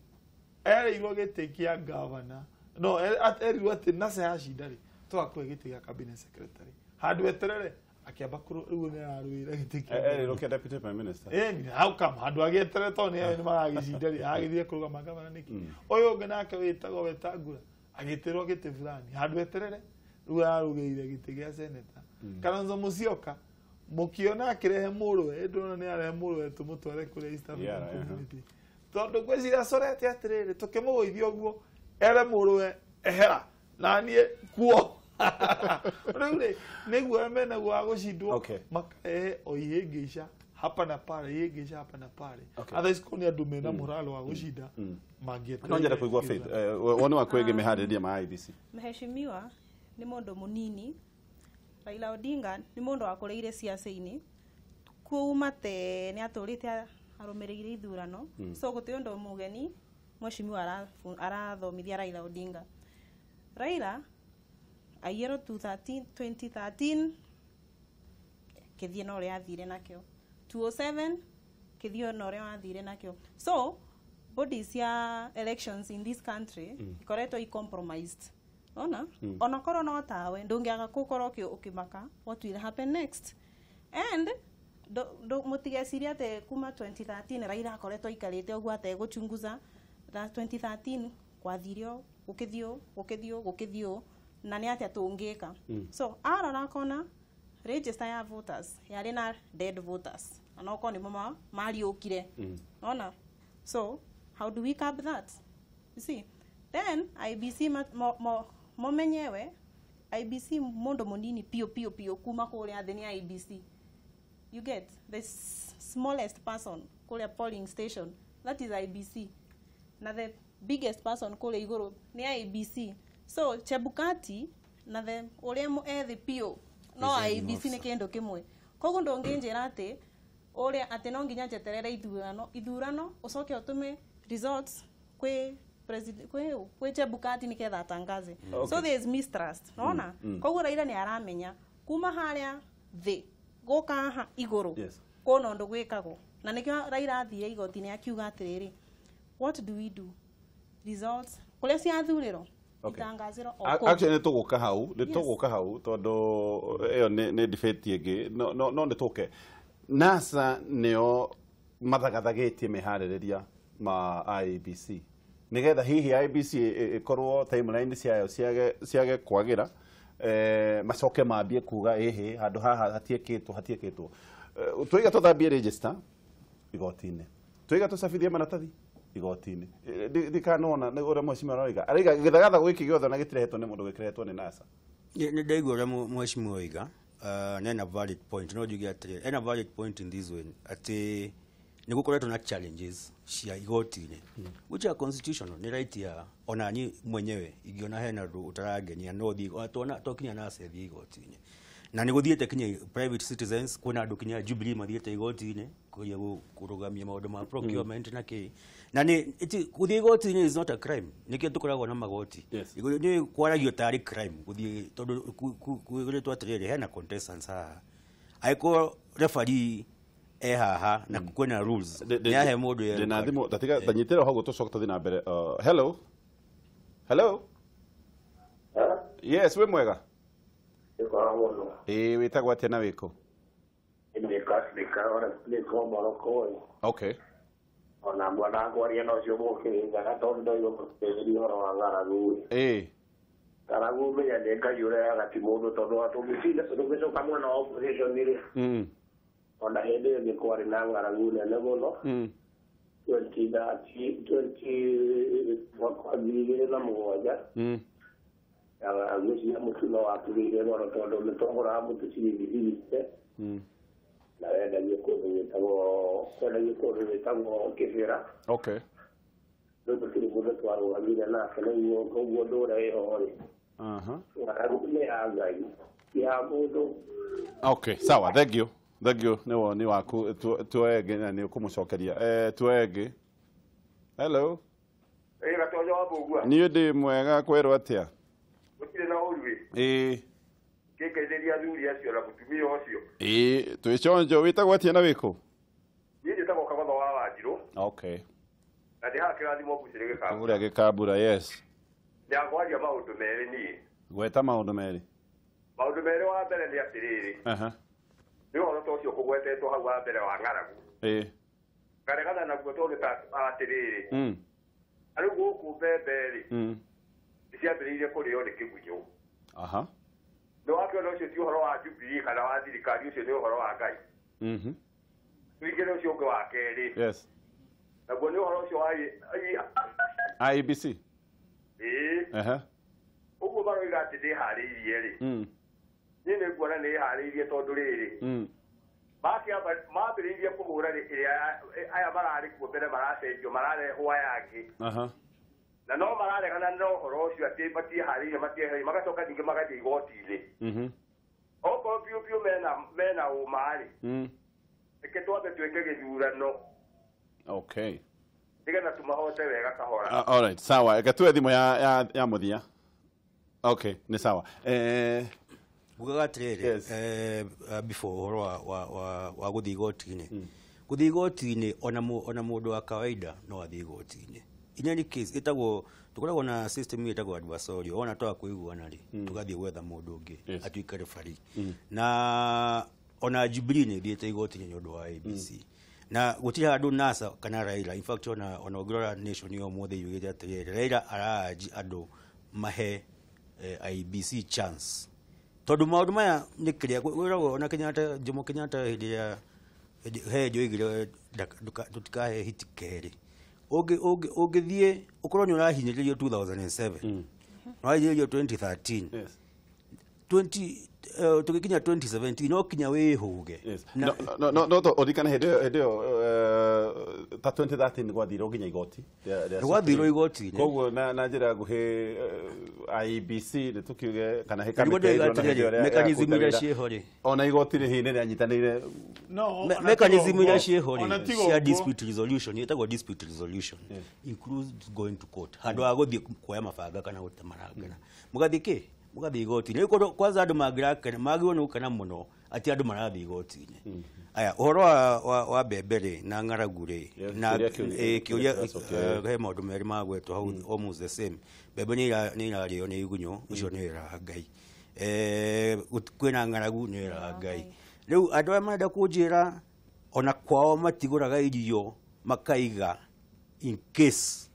erĩirwo gĩtĩ kĩa gavana, no erirwo atĩ NASA yacinda rĩ tũgakũhe gĩtĩ gĩa cabinet secretary, handũ eterere akĩamba rĩu nĩ ararũĩra gĩtĩ kĩa erirwo kĩa deputy prime minister. How come handũ agĩeterere tondũ nĩ maragĩcinda rĩ agĩthiĩ kũrũgama gavana nĩkĩ? Ũyũ ũngĩ nake wĩtagwo Wetangula agĩtĩrwo gĩtĩ fulani, handũ eterere rĩu ararũgĩrĩire gĩtĩ gĩa senator. Kalonzo Musyoka mũkĩona akĩrehe mũrũwe, ndona nĩ arehe mũrũwe tũmũtware kũrĩa East African Community, tondũ ngwĩciria acorete atĩrĩrĩ tũkĩmũgũithia ũguo ere mũrũwe ehera na niĩ kuo. Rĩu rĩ nĩguo menaguo wa gũcindwo, makarehe o ihĩngĩca hapa na pale, ihĩngĩca hapa na pale. Otherwise kũu nĩ andũ mena morale wa gũcinda mangĩeterera. No nyende kũigua Faith, woni waku wĩgiĩ mĩharĩrĩria ma IEBC. Mheshimiwa nĩ mũndũ mũnini. Raila Odinga nĩ mũndũ wakũrĩire ciaca-inĩ kuma tene, atũrĩte arũmĩrĩire ithurano, so gũtirĩ ũndũ mũgeni mheshimiwa arathomithia Raila Odinga. Raila aiyerwo 2013 kĩthiĩ na ũrĩa athire nakĩo, 2007 kĩthiĩ na ũrĩa wathire nakĩo. So bodies ya elections in this country ikoretwo i compromised. Ona ona korwo no tawe ndũngĩaga gũkorwo ũkĩmaka what will happen next. And mũtigecirie atĩ kuma 2013 Raila akoretwo aikarĩte ũguo ategũchunguza. 2013 kwathirio gũkĩthiũ gũkĩthiũ gũkĩthiũ na nĩ atĩa tũngĩka. So arora akona register ya voters yarĩ na dead voters, na no korwo nĩmo mariũkire. Ona so how do we curb that? You see, then IEBC momenyewe IEBC mũndũ mũnini pio pio pio kuma kũrĩa thĩ nĩ IEBC. You get the smallest person kũrĩa polling station, that is IEBC. Na the biggest person kũrĩa igũrũ nĩ IEBC. So Chebukati na the uria ethi piu no IEBC ni kindu kimwe. Koguo ndũngĩnjĩra atĩ ũrĩa atĩ no nginya njeterere ithurano ucoke utume results kwi president kwi Chebukati niketha atangaze. Okay. So there is mistrust naona. Koguo Raila ni aramenya kuma haria thi guka haha iguru. Yes. Kuona undu gwikagwo na nikio Raila athire igoti-inĩ akiuga atiriri, what do we do, results kuria ciathuriro itangaziro o kũu. Actually nĩ hau nĩ tũgũka hau tondu ĩyo nĩ debate ĩngĩ no no nĩ tũke. NASA nĩo mathagathagĩtie meharĩrĩria ma IEBC nigetha hihi IEBC ĩkorwo timeline ciayo ciage kwagĩra, macoke mambie kuga ĩhĩ handũ haha hatiĩkĩtwo. Twiga tũthambie register igoti-inĩ, twiga tũcabithie maratathi igoti-inĩ. Ndikanona nĩ ũrĩa mheshimiwa aroiga, araiga gĩthagathago gĩkĩ gĩothe na gĩtirehetwo nĩ mũndũ, gĩkĩrehetwo nĩ NASA. Nĩ ndaigua ũrĩa mheshimiwa oiga, na ena valid point. No njuge atĩrĩrĩ, ena valid point in this way atĩ nĩ gũkoretwo na challenges cia igoti-inĩ which are constitutional, nĩ right ya ona niĩ mwenyewe ingĩona hena ũndũ ũtarangenia no thiĩ tuona tokinya NASA thiĩ igoti-inĩ. Na nĩ gũthiĩte kinya private citizens, kwĩna andũ kinya Jubilee mathiĩte igoti-inĩ kũgeria kũrũgamia maũndũ ma procurement na kĩ. Na nĩ gũthiĩ igoti-inĩ is not a crime, nĩkĩo tũkoragwo na magoti. Nĩ kwaragio tarĩ crime gũthiĩ tondũ kwĩrĩtwo atĩrĩrĩ hena contestants haha, angĩkorwo referee e haha na kwĩna rules nĩ ahe mũndũ ndĩna thimũ tatiga tanyitĩra hau tũcoke tũthiĩ na mbere. Hello, hello. Yes, wĩ mwega? Ĩĩ wĩtagwo atĩa na wĩkũ? Okay. Ona mwana ngwaria no cio mũkĩrĩnyaga tondũ ndoigwo mũtĩrĩria ũhoro wa ng'aragu. Ĩĩ. Ng'aragu menya nĩ Ngai ũrehaga ti mũndũ tondũ tũngĩcoka mwena wa opposition rĩ, ona hĩndĩ ĩyo nĩ kwarĩ na ng'aragu nene mũno. 2007 ng'aragu cia mũtu no watũrĩire mũno tondũ nĩ twagũraga mũtu ciringi 60 na wendagio kũndũ gwĩtagwo Kĩbĩra. Okay. Rĩu gũtirĩ mũndũ twarũgamire nake rĩu koguo ũndũ ũrĩa wĩho rĩ, ng'aragu nĩ ya Ngai ti ya mũndũ. Okay, sawa, thank you. Thank you. Nĩ woni waku tuoe ĩngĩ na nĩ ũkũmũcokeria. Tuoe ĩngĩ. Hello. Ĩĩ Gatonyo wa Mbũgua. Niĩ ndĩ mwega kwĩrwo atĩa? Gũtirĩ na ũru ĩ. Ĩĩ. Kĩngeithĩria athuri acio na mũtumia ũcio. Ĩĩ, twĩ chonjo. Wĩtagwo atĩa na wĩkũ? Niĩ njĩtagwo Kagotho wa Wanjirũ. Okay. Na ndĩ haha kĩrathimo Mbucĩrĩ Gĩkambura. Kũrĩa Gĩkambura, yes. Ndĩrakwaria maũndũ merĩ niĩ. Gweta maũndũ merĩ. Maũndũ merĩ wa mbere nĩ atĩrĩrĩ. Nĩ ũhoro ta ũcio kũgwetetwo hau wa mbere wa ng'aragu. Ĩĩ. Ngaregana naguo tondũ ta atĩrĩrĩ. Rĩu gũkũ mbembe rĩ, nĩciambĩrĩirie kũrĩo nĩ kĩgunyũ. Aha. Nĩ wakĩona ũcio ti ũhoro wa Jubilee kana wa thirikari, ũcio nĩ ũhoro wa Ngai. Tũingĩre ũcio ũngĩ wa kerĩ. Yes. Naguo nĩ ũhoro ũcio wa IEBC. Ĩĩ. Ũguo maroiga atĩ ndĩharĩirie rĩ, niĩ nĩ nguona nĩ ĩharĩirie tondũ rĩrĩ, mambĩrĩirie kũhũra ĩrĩa aya mararĩ kuo mbere maracenjio mararehwo aya angĩ. Na no mararegana na ũhoro ũcio atĩ matiĩharĩirie magacoka ningĩ magathiĩ igoti-inĩ. Okorwo biũ biũ mena ũma rĩ, reke twambe twĩke gĩthurano. Okay. Nĩgetha tũmahote wega kahora. All right, sawa. Reke tuoe thimũ ya mũthia. Okay, nĩ sawa. Ugaga atĩrĩrĩ, before ũhoro wa gũthiĩ igoti-inĩ, gũthiĩ igoti-inĩ ona mũndũ wa kawaida no athiĩ igoti-inĩ. In any case ĩtagwo tũkoragwo na system ĩtagwo adversarial, ona twaga kũiguana rĩ tũgathiĩ gwetha mũndũ ũngĩ atuĩke referee. Na ona Jubilee nĩ ĩthiĩte igoti-inĩ nĩ ũndũ wa ABC. Na gũtirĩ handũ NASA kana Raila, in fact ona ũngĩrora Nation yo ũmũthĩ yugĩte atĩrĩrĩ, Raila araanji andũ mahe IEBC chance tondũ maũndũ maya nĩ kĩrĩa kwĩragwo ona Kenyatta, Jomo Kenyatta hĩndĩ ĩrĩa he njoigire tũtikahe hiti kerĩ. Ũngĩthiĩ ũkorwo nĩ ũrahinyĩrĩrio 2007, ũrahinyĩrĩrio 2013, Yes. 20 tũgĩkinya 2017 no kinya wĩhũge. No no no ũririkane hĩndĩ ĩyo ta 2013 gwathirwo nginya igoti gwathirwo igoti koguo na njĩra nguhĩ IEBC nĩ tũkiuge kana he kamĩtĩ mechanism iria ciĩho rĩ ona igoti rĩ hihi nĩ rĩanyitanĩire no mechanism iria ciĩho rĩ cia dispute resolution ĩtagwo dispute resolution includes going to court handũ ha gũthiĩ kuoya mabanga kana gũtemarangana mũgathiĩ kĩ mũgathiĩ igoti-inĩ rĩu kwanza andũ mangĩrakena magĩrĩirwo nĩ gũkena mũno atĩ andũ marathiĩ igoti-inĩ. Aya ũhoro wa mbembe rĩ na ng'aragu rĩ na kĩũria he maũndũ merĩ magwetwo hau almost the same. Mbembe nĩ irarĩo nĩ igunyũ ũcio nĩ wĩra wa Ngai, kwĩna ng'aragu nĩ wĩra wa Ngai. Rĩu andũ aya marenda kũnjĩra ona kwao matigũraga irio makaiga in case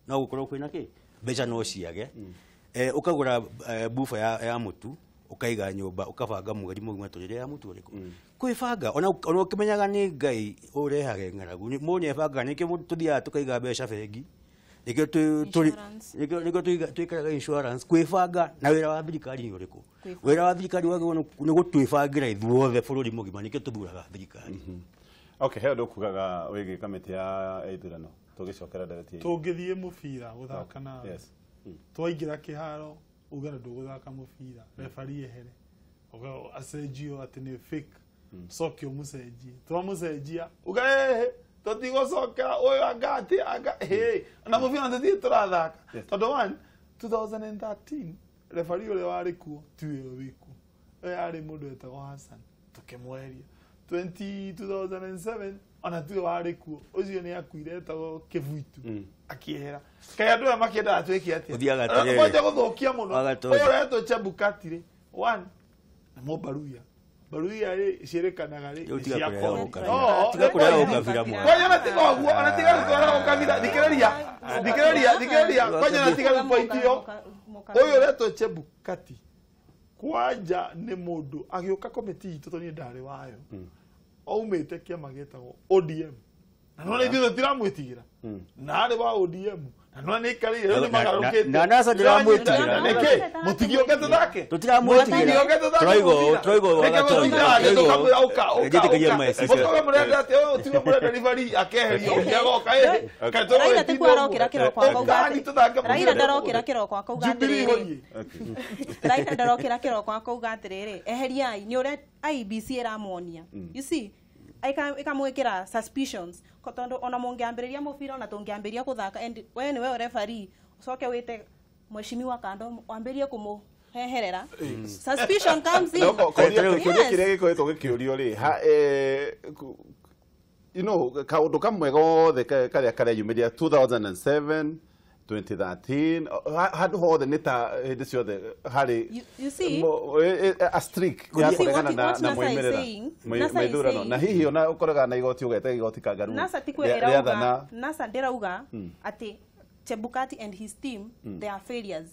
no gũkorwo kwĩna kĩ mbeca no ciage, ũkagũra bufa ya mũtu ukaiga nyũmba ukabanga mweri mũgima tũrĩrĩa ya mũtu ũrĩkũ kwĩbanga ona ũkĩmenyaga nĩ Ngai ũrehage ng'aragu mũndũ nĩebangaga nĩkĩo tũthiaga tũkaiga mbeca bengi nĩkĩo twĩkĩraga insurance kwĩbanga. Na wĩra wa thirikari nĩ ũrĩkũ? Wĩra wa thirikari wagĩrĩirwo nĩ gũtwĩbangĩra ithuothe bũrũri mũgima nĩkĩo tũthuraga thirikari. Okay, he ũndũ ũkugaga wĩgiĩ kamĩtĩ ya ithurano tũgĩcokera ndereti tũngĩthiĩ mũbira gũthaka nawe twaingĩra kĩharo uge na ndũgũthaka mũbira referee ehere acenjio atĩ nĩ fake coke ũmũcenjie twamũcenjia uge tũtigũcokera ũyũ anga atĩ anga hĩ na mũbira tũthiĩ tũrathaka tondũ one 2013 referee ũrĩa warĩ kuo tiwe wĩ kuo ũyũ arĩ mũndũ wetagwo Hassan tũkĩmweheria 2007 ona tiwe warĩ kuo ũcio nĩ akuire etagwo Kĩbuitu akĩehera kaĩ andũ aya makĩendaga twĩke atĩa kwanja gũthũkia mũno ũyũ ũretwo Chebukati rĩ one na Mũbaruya Baruya rĩ ciĩrĩkanaga rĩ kwanja na tiga ũguo ona tiga gũtwara ũkabira thikĩrĩria thikĩrĩria thikĩrĩria kwanja na tiga point ĩyo ũyũ ũretwo Chebukati kwanja nĩ mũndũ agĩũka komiti itũ tondũ niĩ ndarĩ wayo aumĩte kĩama gĩtagwo ODM na nona ithuĩ tũtiramwĩtigĩra na arĩ wa ODM na nona nĩ aikarĩire rĩu nĩ magarũkĩte na NASA ndĩramwĩtigĩra nĩkĩ mũtigĩũke tũthake tũtiramwĩtigĩra tũraigo ũka ũka mũrenda atĩ ũyũ tiwe mũrenda referee akeherio ũngĩ agoka ĩhĩ Raila tikuo arokĩra kĩroko akauga atĩ Raila ndarokĩra kĩroko akauga atĩrĩrĩ Raila ndarokĩra kĩroko akauga atĩrĩrĩ eheriai nĩ ũrĩa IEBC ĩramuonia you see ikamwĩkĩra suspicions tondũ ona mũngĩambĩrĩria mũbira ona tũngĩambĩrĩria gũthaka and we nĩwe referee ũcoke wĩte mheshimiwa kando wambĩrĩrie kũmũheherera suspicion comes in. Kĩũria kĩrĩa gĩkoretwo gĩkĩũrio rĩ you know kaũndũ kamwe gothe karĩa kareyumĩria 2007 2013 handũ hothe nĩ ta hĩndĩ ciothe harĩ a streak ya kũregana na moimĩrĩra maithurano na hihi ona ũkoraga na igoti ũgeta igoti kangaroo NASA ti kwĩrauga NASA ndĩrauga atĩ Chebukati and his team they are failures.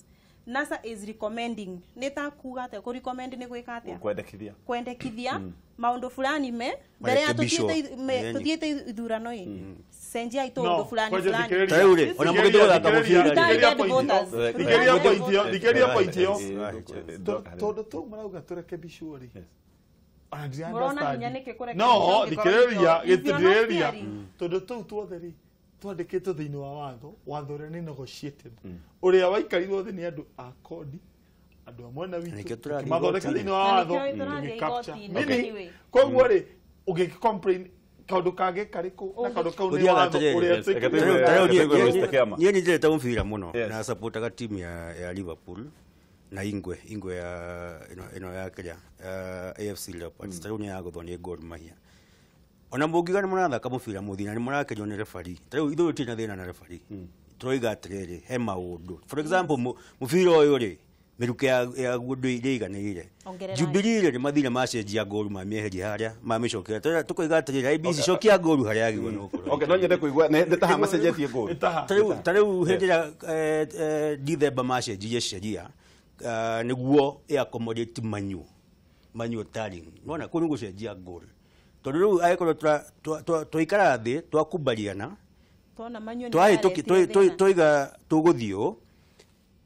NASA is recommending nĩ ta kuga atĩa kũ recommend nĩ gwĩka atĩa kwendekithia maũndũ fulani me mbere ya tũthiĩte ithurano ĩ cenjia itũndũ fulani fulani tarĩu rĩ ona mũgĩthiĩ gũthaka mũbira thikĩrĩria point ĩyo tondũ tũu marauga tũrekebicwo rĩ mũrona hinya nĩkĩ kũrekebicwo no thikĩrĩria gĩtirĩria tondũ tũu tuothe rĩ twandĩkĩtwo thĩinĩ wa watho watho ũrĩa nĩ negotiated ũrĩa waikarirwo thĩ nĩ andũ a kodi andũ a mwena witũ mathondeka thĩinĩ wa watho tũgĩcapture koguo rĩ ũngĩkĩ complain kaũndũ kangĩ karĩkũ na kaũndũ kau nĩ watho ũrĩa twĩkĩte. Niĩ nĩ njendete mũbira mũno na supportaga timu ya Liverpool na Ingwe ya ĩno ya kĩrĩa AFC Leopards tarĩu nĩ yagũthwo nĩ Gor Mahia. Ona mũngiuga nĩ mũrathaka mũbira mũthii na nĩ mũrakenio nĩ referee tarĩu ithuĩ tũtirĩ na thĩna na referee tũroiga atĩrĩrĩ he maũndũ for example mũbira ũyũ rĩ mĩruke yaguo ndĩiganĩire Jubilee rĩ nĩmathire macenjia ngoru mamĩeheria harĩa mamĩcokera tũkoiga atĩrĩrĩ IEBC cokia ngoru harĩa yagĩrĩirwo nĩ gũkorwo. Okay, no nyende kũigua nĩ taha macenjetie ngoru tarĩu hĩndĩ ĩrĩa Dithemba macenjirie sheria nĩguo ĩ accommodate Manu Sterling nĩwona kũu nĩ gũcenjia ngoru tondũ rĩu angĩkorwo twaikara thĩ twakubaliana twaiga tũgũthiĩ ũũ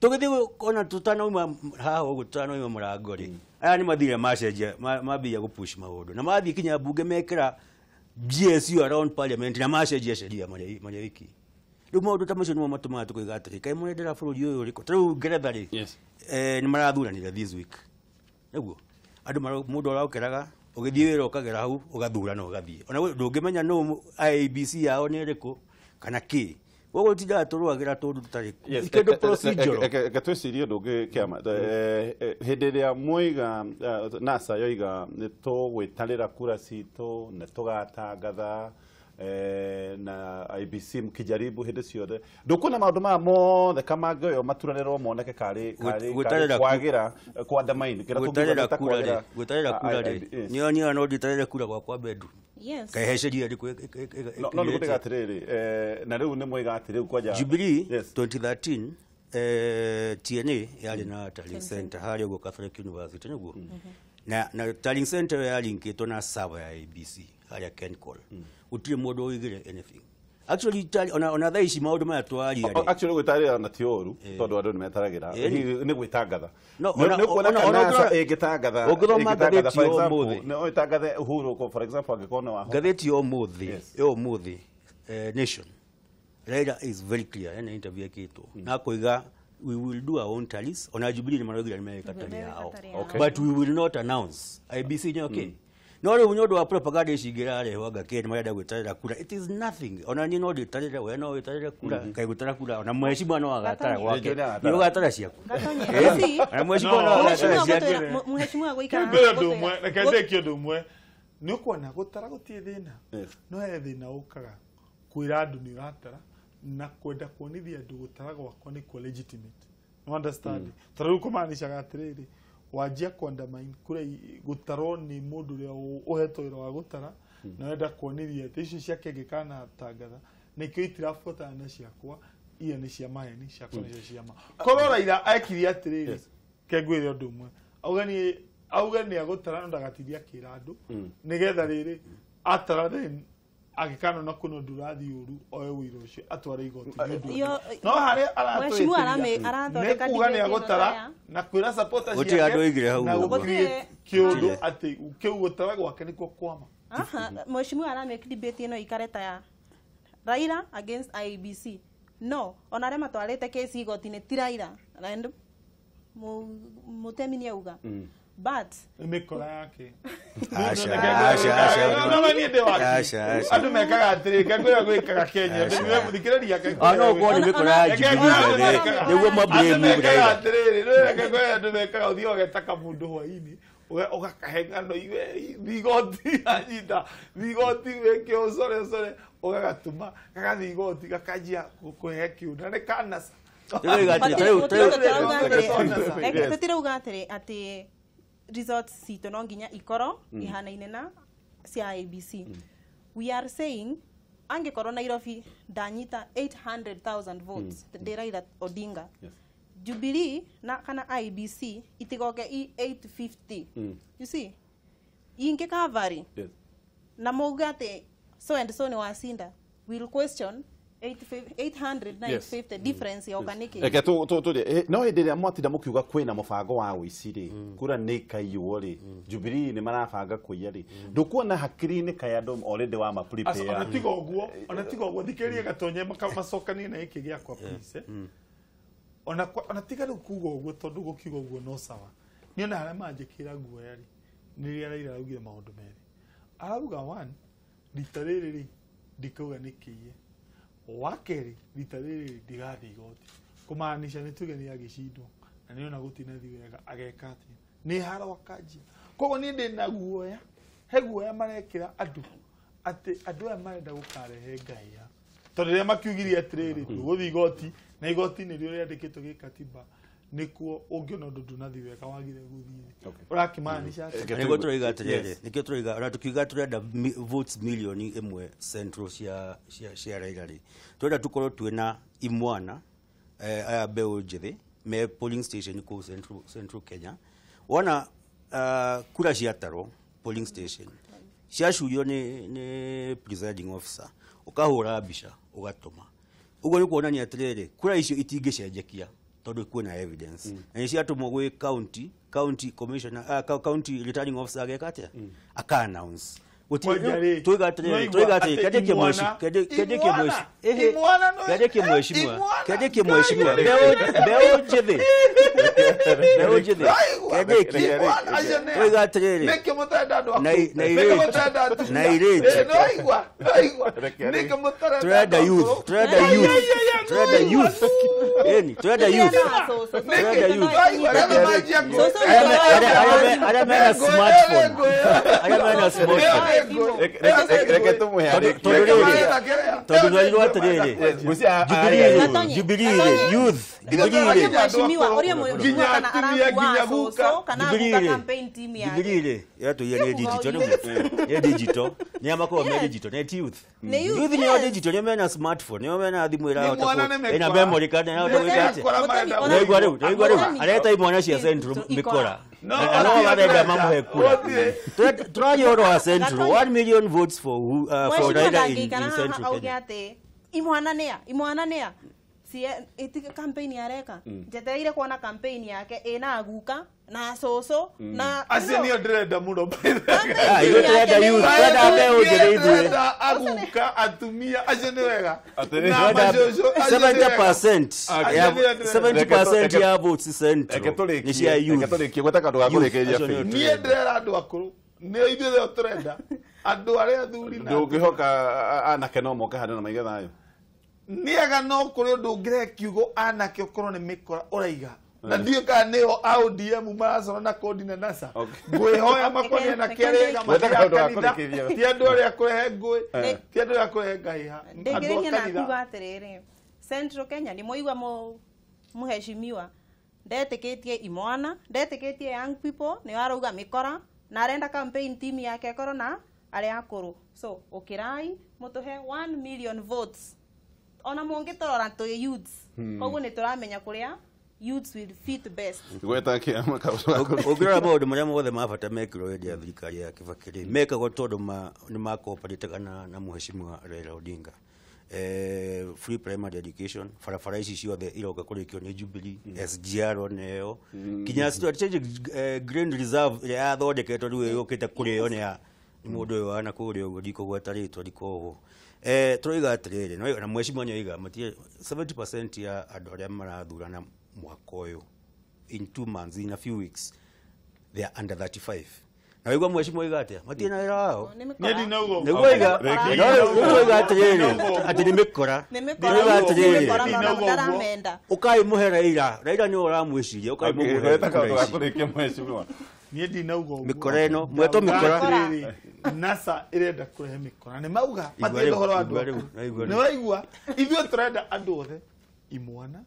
tũgĩthiĩ ona tũtanauma haha ũguo tũtanauma mũrango rĩ aya nĩ mathire macenjia mambia gũpush maũndũ na mathiĩ kinya mbunge mekĩra GSU around parliament na macenjia sheria marĩa wiki. Rĩu maũndũ ta macio nĩmo matũmaga tũkoiga atĩrĩ kaĩ mũrendera bũrũri ũyũ ũrĩkũ. Ta rĩu Ngeretha rĩ, nĩ marathuranire this week. Nĩguo andũ mũndũ araũkĩraga ũgĩthiĩ wĩra ũkagera hau ũgathurana ũgathiĩ. Ona ndũngĩmenya nũ IEBC yao nĩ ĩrĩkũ kana kĩ. Koguo tindaga tũrũagĩra tũndũ tũtarĩ kĩndũ procedural. Reke twĩcirie ũndũ ũngĩ kĩama. Hĩndĩ ĩrĩa mwoiga NASA yoiga nĩ tũgwĩtarĩra kura citũ nĩ tũgatangatha na IBC mkijaribu hĩndĩ ciothe ndũkuona maũndũ maya mothe kamangĩ ũyũ maturanĩrwo moneke karĩ kwagĩra kwandamaini gũtarĩra kura rĩ nĩo niĩ no nditarĩre kura gwakwa bedroom. Yes. Kaĩ he sheria ĩrĩkũ no nĩ gũtĩga atĩrĩrĩ na rĩu nĩ mwoiga atĩ rĩu kwanja Jubilee 2013 TNA yarĩ na tallying center harĩa ũguo Catholic University nĩguo na tallying center yalinkĩtwo na server ya ABC harĩa Kencol. Gũtirĩ mũndũ ũigire anything. Actually ona thaa ici maũndũ maya twaria rĩ. Actually gwĩtarĩra na ti ũru tondũ andũ nĩ metaragĩra nĩ gwĩtangatha. Nĩ kuona kana ĩngĩtangatha ũngĩthoma ngathĩti ya ũmũthĩ no ĩtangathe Uhuru for example angĩkorwo nĩ waho. Ngathĩti ya ũmũthĩ Nation. Raila is very clear ena interview ĩkĩtwo na koiga we will do our own tallies. Ona Jubilee nĩ maroigire nĩ meka tally yao. But we will not announce. IBC nĩ okay. No rĩu nĩ ũndũ wa propaganda ici ingĩrarehwo anga kĩ nĩ marenda gwĩtarĩra kura. It is nothing. Ona niĩ no ndĩtarĩre, we no wĩtarĩre kura, kaĩ gũtara kura. Ona mheshimiwa no agatara gwake. Nĩ ũgatara ciaku. Ona mheshimiwa no agatara ciake. Mheshimiwa gũikara. Ngwĩra ũndũ ũmwe, reke ndĩkie ũndũ ũmwe. Nĩ ũkuona gũtara gũtirĩ thĩna. No he thĩna ũkaga kwĩra andũ nĩ ũratara na kwenda kuonithia andũ gũtara gwakwa nĩkuo legitimate. No understand? Tondũ rĩu kũmaanishaga atĩrĩrĩ wanjia kwandamaini kura gũtarwo nĩ mũndũ ũrĩa ũhetwo wĩra wa gũtara na wenda kuonithia atĩ icio ciake angĩkanatangatha nĩkĩo itirabuatana na ciakwa iria nĩ cia maheni ciakwa nĩcio cia ma. Korwo Raila ekire atĩrĩrĩ ke ngwĩre ũndũ ũmwe auge nĩ agũtara no ndagatirie akĩra andũ nĩgetha rĩrĩ atara then angĩkanona kwĩna ũndũ ũrathiĩ ũru oe ũira ũcio atware igoti nĩ ũndũ no harĩa aratwĩtĩria nĩ kuga nĩ agũtara na kwĩra supporters ciake na gũcreate kĩũndũ atĩ kĩu gũtara gwake nĩkuo kwama. Mheshimiwa aramake debate ĩno ikare ta ya Raila against IEBC. No ona arĩa matwarĩte kesi igoti-inĩ ti Raila and Mutemi nĩ auga. But mĩkora yake Aca no niĩ ndĩ waki andũ mekaga atĩrĩ ngwĩra gwĩkaga Kenya thikĩrĩria no ũkorwo nĩ mĩkora ya Jubilee nĩguo ma blame Raila atĩrĩrĩ reke ngwĩra andũ mekaga ũthiĩ ũgeta kamũndũ hwainĩ ũgakahe ng'ano iwe igoti anyita igoti wĩke ũcore ũcore ũgagatũma gagathiĩ igoti gakanjia kũhe kĩũndũ na nĩ kanasa. Tũtirauga atĩrĩ atĩ results citũ no nginya ikorwo ihanaine na cia IEBC. We are saying angĩkorwo Nairobi ndanyita 800,000 votes ndĩ Raila Odinga. Jubilee na kana IEBC itigoke i 850. You see? Ingĩkavari na mauge atĩ so and so nĩ wacinda will question 800 950 difference yoka nĩkĩ. Reke tũrie no hĩndĩ ĩrĩa mwatinda mũkiuga kwĩna mũbango wa ũici rĩ kura nĩ ikaiywo rĩ Jubilee nĩ marabanga kũiya rĩ ndũkuona hakiri-inĩ kaĩ andũ already wa ma prepare. Ona tiga ũguo ona tiga ũguo thikĩrĩria Gatonye macokanie na gĩkĩ gĩakwa please. Ona tiga rĩu kuga ũguo tondũ gũkiuga ũguo no sawa. Niĩ ona harĩa manjĩkĩra guoya rĩ nĩ rĩrĩa Raila araugire maũndũ merĩ. Arauga one rita rĩrĩ rĩ ndikauga nĩ kĩiye. Wa kerĩ rita rĩrĩ ndigathiĩ igoti kũmaanisha nĩ tuge nĩ agĩcindwo na nĩ ona gũtinathiĩ wega ageka atĩa nĩ haro akanjia. Koguo niĩ ndĩna guoya he guoya marekĩra andũ atĩ andũ aya marenda gũkarehe ngahĩha tondũ rĩrĩa makiugirie atĩrĩrĩ tũgũthiĩ igoti na igoti nĩrĩo rĩandĩkĩtwo gĩkatiba nĩkuo ũngĩona ũndũ ndũnathiĩ wega wagire gũthiĩ ũrakĩmaanisha atĩa. Nĩguo tũroiga atĩrĩrĩ nĩkĩo tũroiga ona tũkiuga tũrenda votes milioni ĩmwe central cia Raila rĩ tũrenda tũkorwo twĩna imwana aya mbeũ njĩthĩ me polling station kũu Central Kenya wona kura ciatarwo polling station ciacurio nĩ presiding officer ũkahũra mbica ũgatũma ũguo nĩ kuonania atĩrĩrĩ kura icio itingĩcenjekia tondũ kwĩna evidence na nĩ ciatũmwo gwĩ county commissioner county returning officer ageka atĩa aka announce Tuiga atĩrĩrĩ, tuiga atĩrĩrĩ, kĩanjĩkie mweshi, kĩanjĩkie mweshi. Kĩanjĩkie mheshimiwa, kĩanjĩkie mheshimiwa. Mbeũ njĩthĩ. Mbeũ njĩthĩ. Kĩanjĩkie. Tuiga atĩrĩrĩ. Nĩkĩ mũtarenda andũ akũrũ? Na irĩtu. Nĩwaigua, nĩwaigua. Nĩkĩ mũtarenda Turenda youth, turenda youth. Turenda youth. Ĩni, turenda youth. Turenda youth. Arĩa mena smartphone. Arĩa mena smartphone. Reke tũmũhe arĩkie. Tondũ rĩrĩ atĩrĩrĩ. Jubilee rĩ, youth. Jubilee rĩ. Mheshimiwa, ũrĩa mheshimiwa kana arakua cũcũ kana aguka campaign team yake. Jubilee rĩ, ĩratũiya nĩ digital rĩu. Nĩ digital. Nĩ makoragwo me digital, nĩ youth. Youth nĩo digital, nĩo mena smartphone, nĩo mena thimũ ĩrahota ĩna memory card, ĩrahota gwĩka atĩa. Nĩwaigua rĩu, nĩwaigua rĩu. Areta imwana cia Central mĩkora. Na no marenda mamũhe kura. Tũraria ũhoro wa Central, 1 million votes for for Raila in Central Kenya. Imwana nĩa, imwana nĩa. Ĩtiga campaign areka. Njetereire kuona campaign yake ĩna aguka na cũcũ na acio nĩo ndĩrenda mũno. Ithuĩ tũrenda youth, tũrenda mbeũ njĩthĩ ithuĩ. Aguka, atumia, acio nĩ wega. Na macũcũ, acio nĩ wega. 70% ya votes Central nĩ cia youth. Reke tũrĩkie, gweta kaũndũ ga kũrĩkĩrĩria biũ. Niĩ ndĩrera andũ akũrũ, nĩo ithuĩ tũrenda. Andũ arĩa athuri na ndũngĩhoka anake no moke handũ na maige thayũ. Nĩega no kũrĩ ũndũ ũngĩrehe kiugo anake ũkorwo nĩ mĩkora ũraiga. Na ndiũĩ kana nĩo a ODM maracora na kodi na NASA. Ngwĩhoya makonie na kĩarĩga matirĩ kanitha, ti andũ arĩa kũrehe ngũĩ, ti andũ arĩa kũrehe ngahĩha. Ndĩngĩrĩria na kuga atĩrĩrĩ, Central Kenya nĩ mwaigua mũheshimiwa ndetĩkĩtie imwana, ndetĩkĩtie young people, nĩ arauga mĩkora na arenda campaign team yake ĩkorwo na arĩa akũrũ. So ũkĩrai mũtũhe 1 million votes. Ona mũngĩtũrora twĩ youths, koguo nĩ tũramenya kũrĩa youths will fit best. Gweta kĩama ũngĩrora maũndũ marĩa mothe ma bata mekirwo hĩndĩ ya thirikari ya Kibaki rĩ, mekagwo tondũ nĩ makoparĩtaga na mheshimiwa Raila Odinga. Free primary education, barabara ici ciothe iroka kũrĩkio nĩ Jubilee, SGR oneyo, kinya strategic green reserve ĩrĩa yathondeketwo rĩu ĩũkĩte kũrĩo nĩ mũndũ ũyũ wa na kũrĩa ũguo ndikũgweta rĩtwa ndikoguo. Tũroiga atĩrĩrĩ, na mheshimiwa nĩoiga 70% ya andũ arĩa marathurana mwaka ũyũ in 2 months, in a few weeks, they are under 35. Na waigua mheshimiwa oiga atĩa? Matirĩ na wĩra wao. Nĩguo oiga, nĩguo atĩrĩrĩ, atĩ nĩ mĩkora. Nĩguo atĩrĩrĩ, ũkai mũhe Raila, Raila nĩwe ũramwĩciria, ũkai mũmũhe mheshimiwa. Niĩ ndinauga ũguo. Mĩkora ĩno, mwetwo mĩkora. NASA ĩrenda kũrehe mĩkora. Nĩ mauga, matirenda ũhoro wa andũ akũrũ. Nĩ waigua, ithuĩ tũrenda andũ othe, imwana,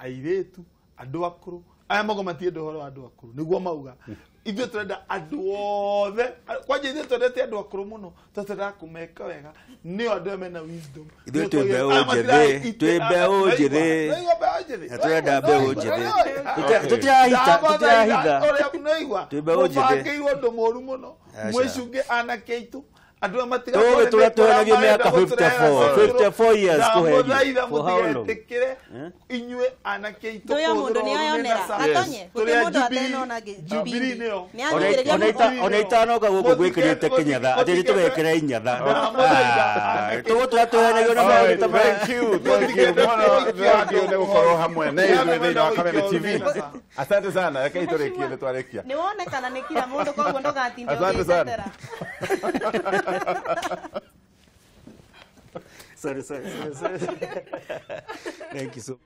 airĩtu, andũ akũrũ, aya mauga matienda ũhoro wa andũ akũrũ, nĩguo mauga. Ithuĩ tũrenda andũ othe, kwanja ithuĩ twendete andũ akũrũ mũno, tondũ twendaga kũmeka wega, nĩo andũ arĩa mena wisdom. Ithuĩ twĩ mbeũ njĩthĩ, twĩ mbeũ njĩthĩ. Na tũrenda mbeũ njĩthĩ. Tũtirahitha, tũtirahitha. Twĩ mbeũ njĩthĩ. Mũbangĩirwo ũndũ mũru mũno, mwĩcunge anake aitũ. Andũ aya Tũgĩ tũratũhenagia mĩaka 54 years kũherio. For how long? Mũtigetĩkĩre inyuĩ anake aitũ Ndũya mũndũ nĩayonera. Gatonye, gũtirĩ mũndũ atenona Jubilee nĩyo. Ona itanoka gũkũ gwĩkĩrĩte kĩnyatha, atĩ nĩ tũgekĩra inyatha. Tũgũtũra tũhenagio na maũndũ ta maya. Thank you, thank you mũno, thank you nĩ gũkorwo hamwe na ithuĩ thĩinĩ wa Kameme TV. Asante sana, rekei tũrĩkie nĩ twarĩkia. Nĩ wonekana nĩ kila mũndũ koguo ndũgatinde Asante sana. ũgĩtetera. Sorry. Thank you so much.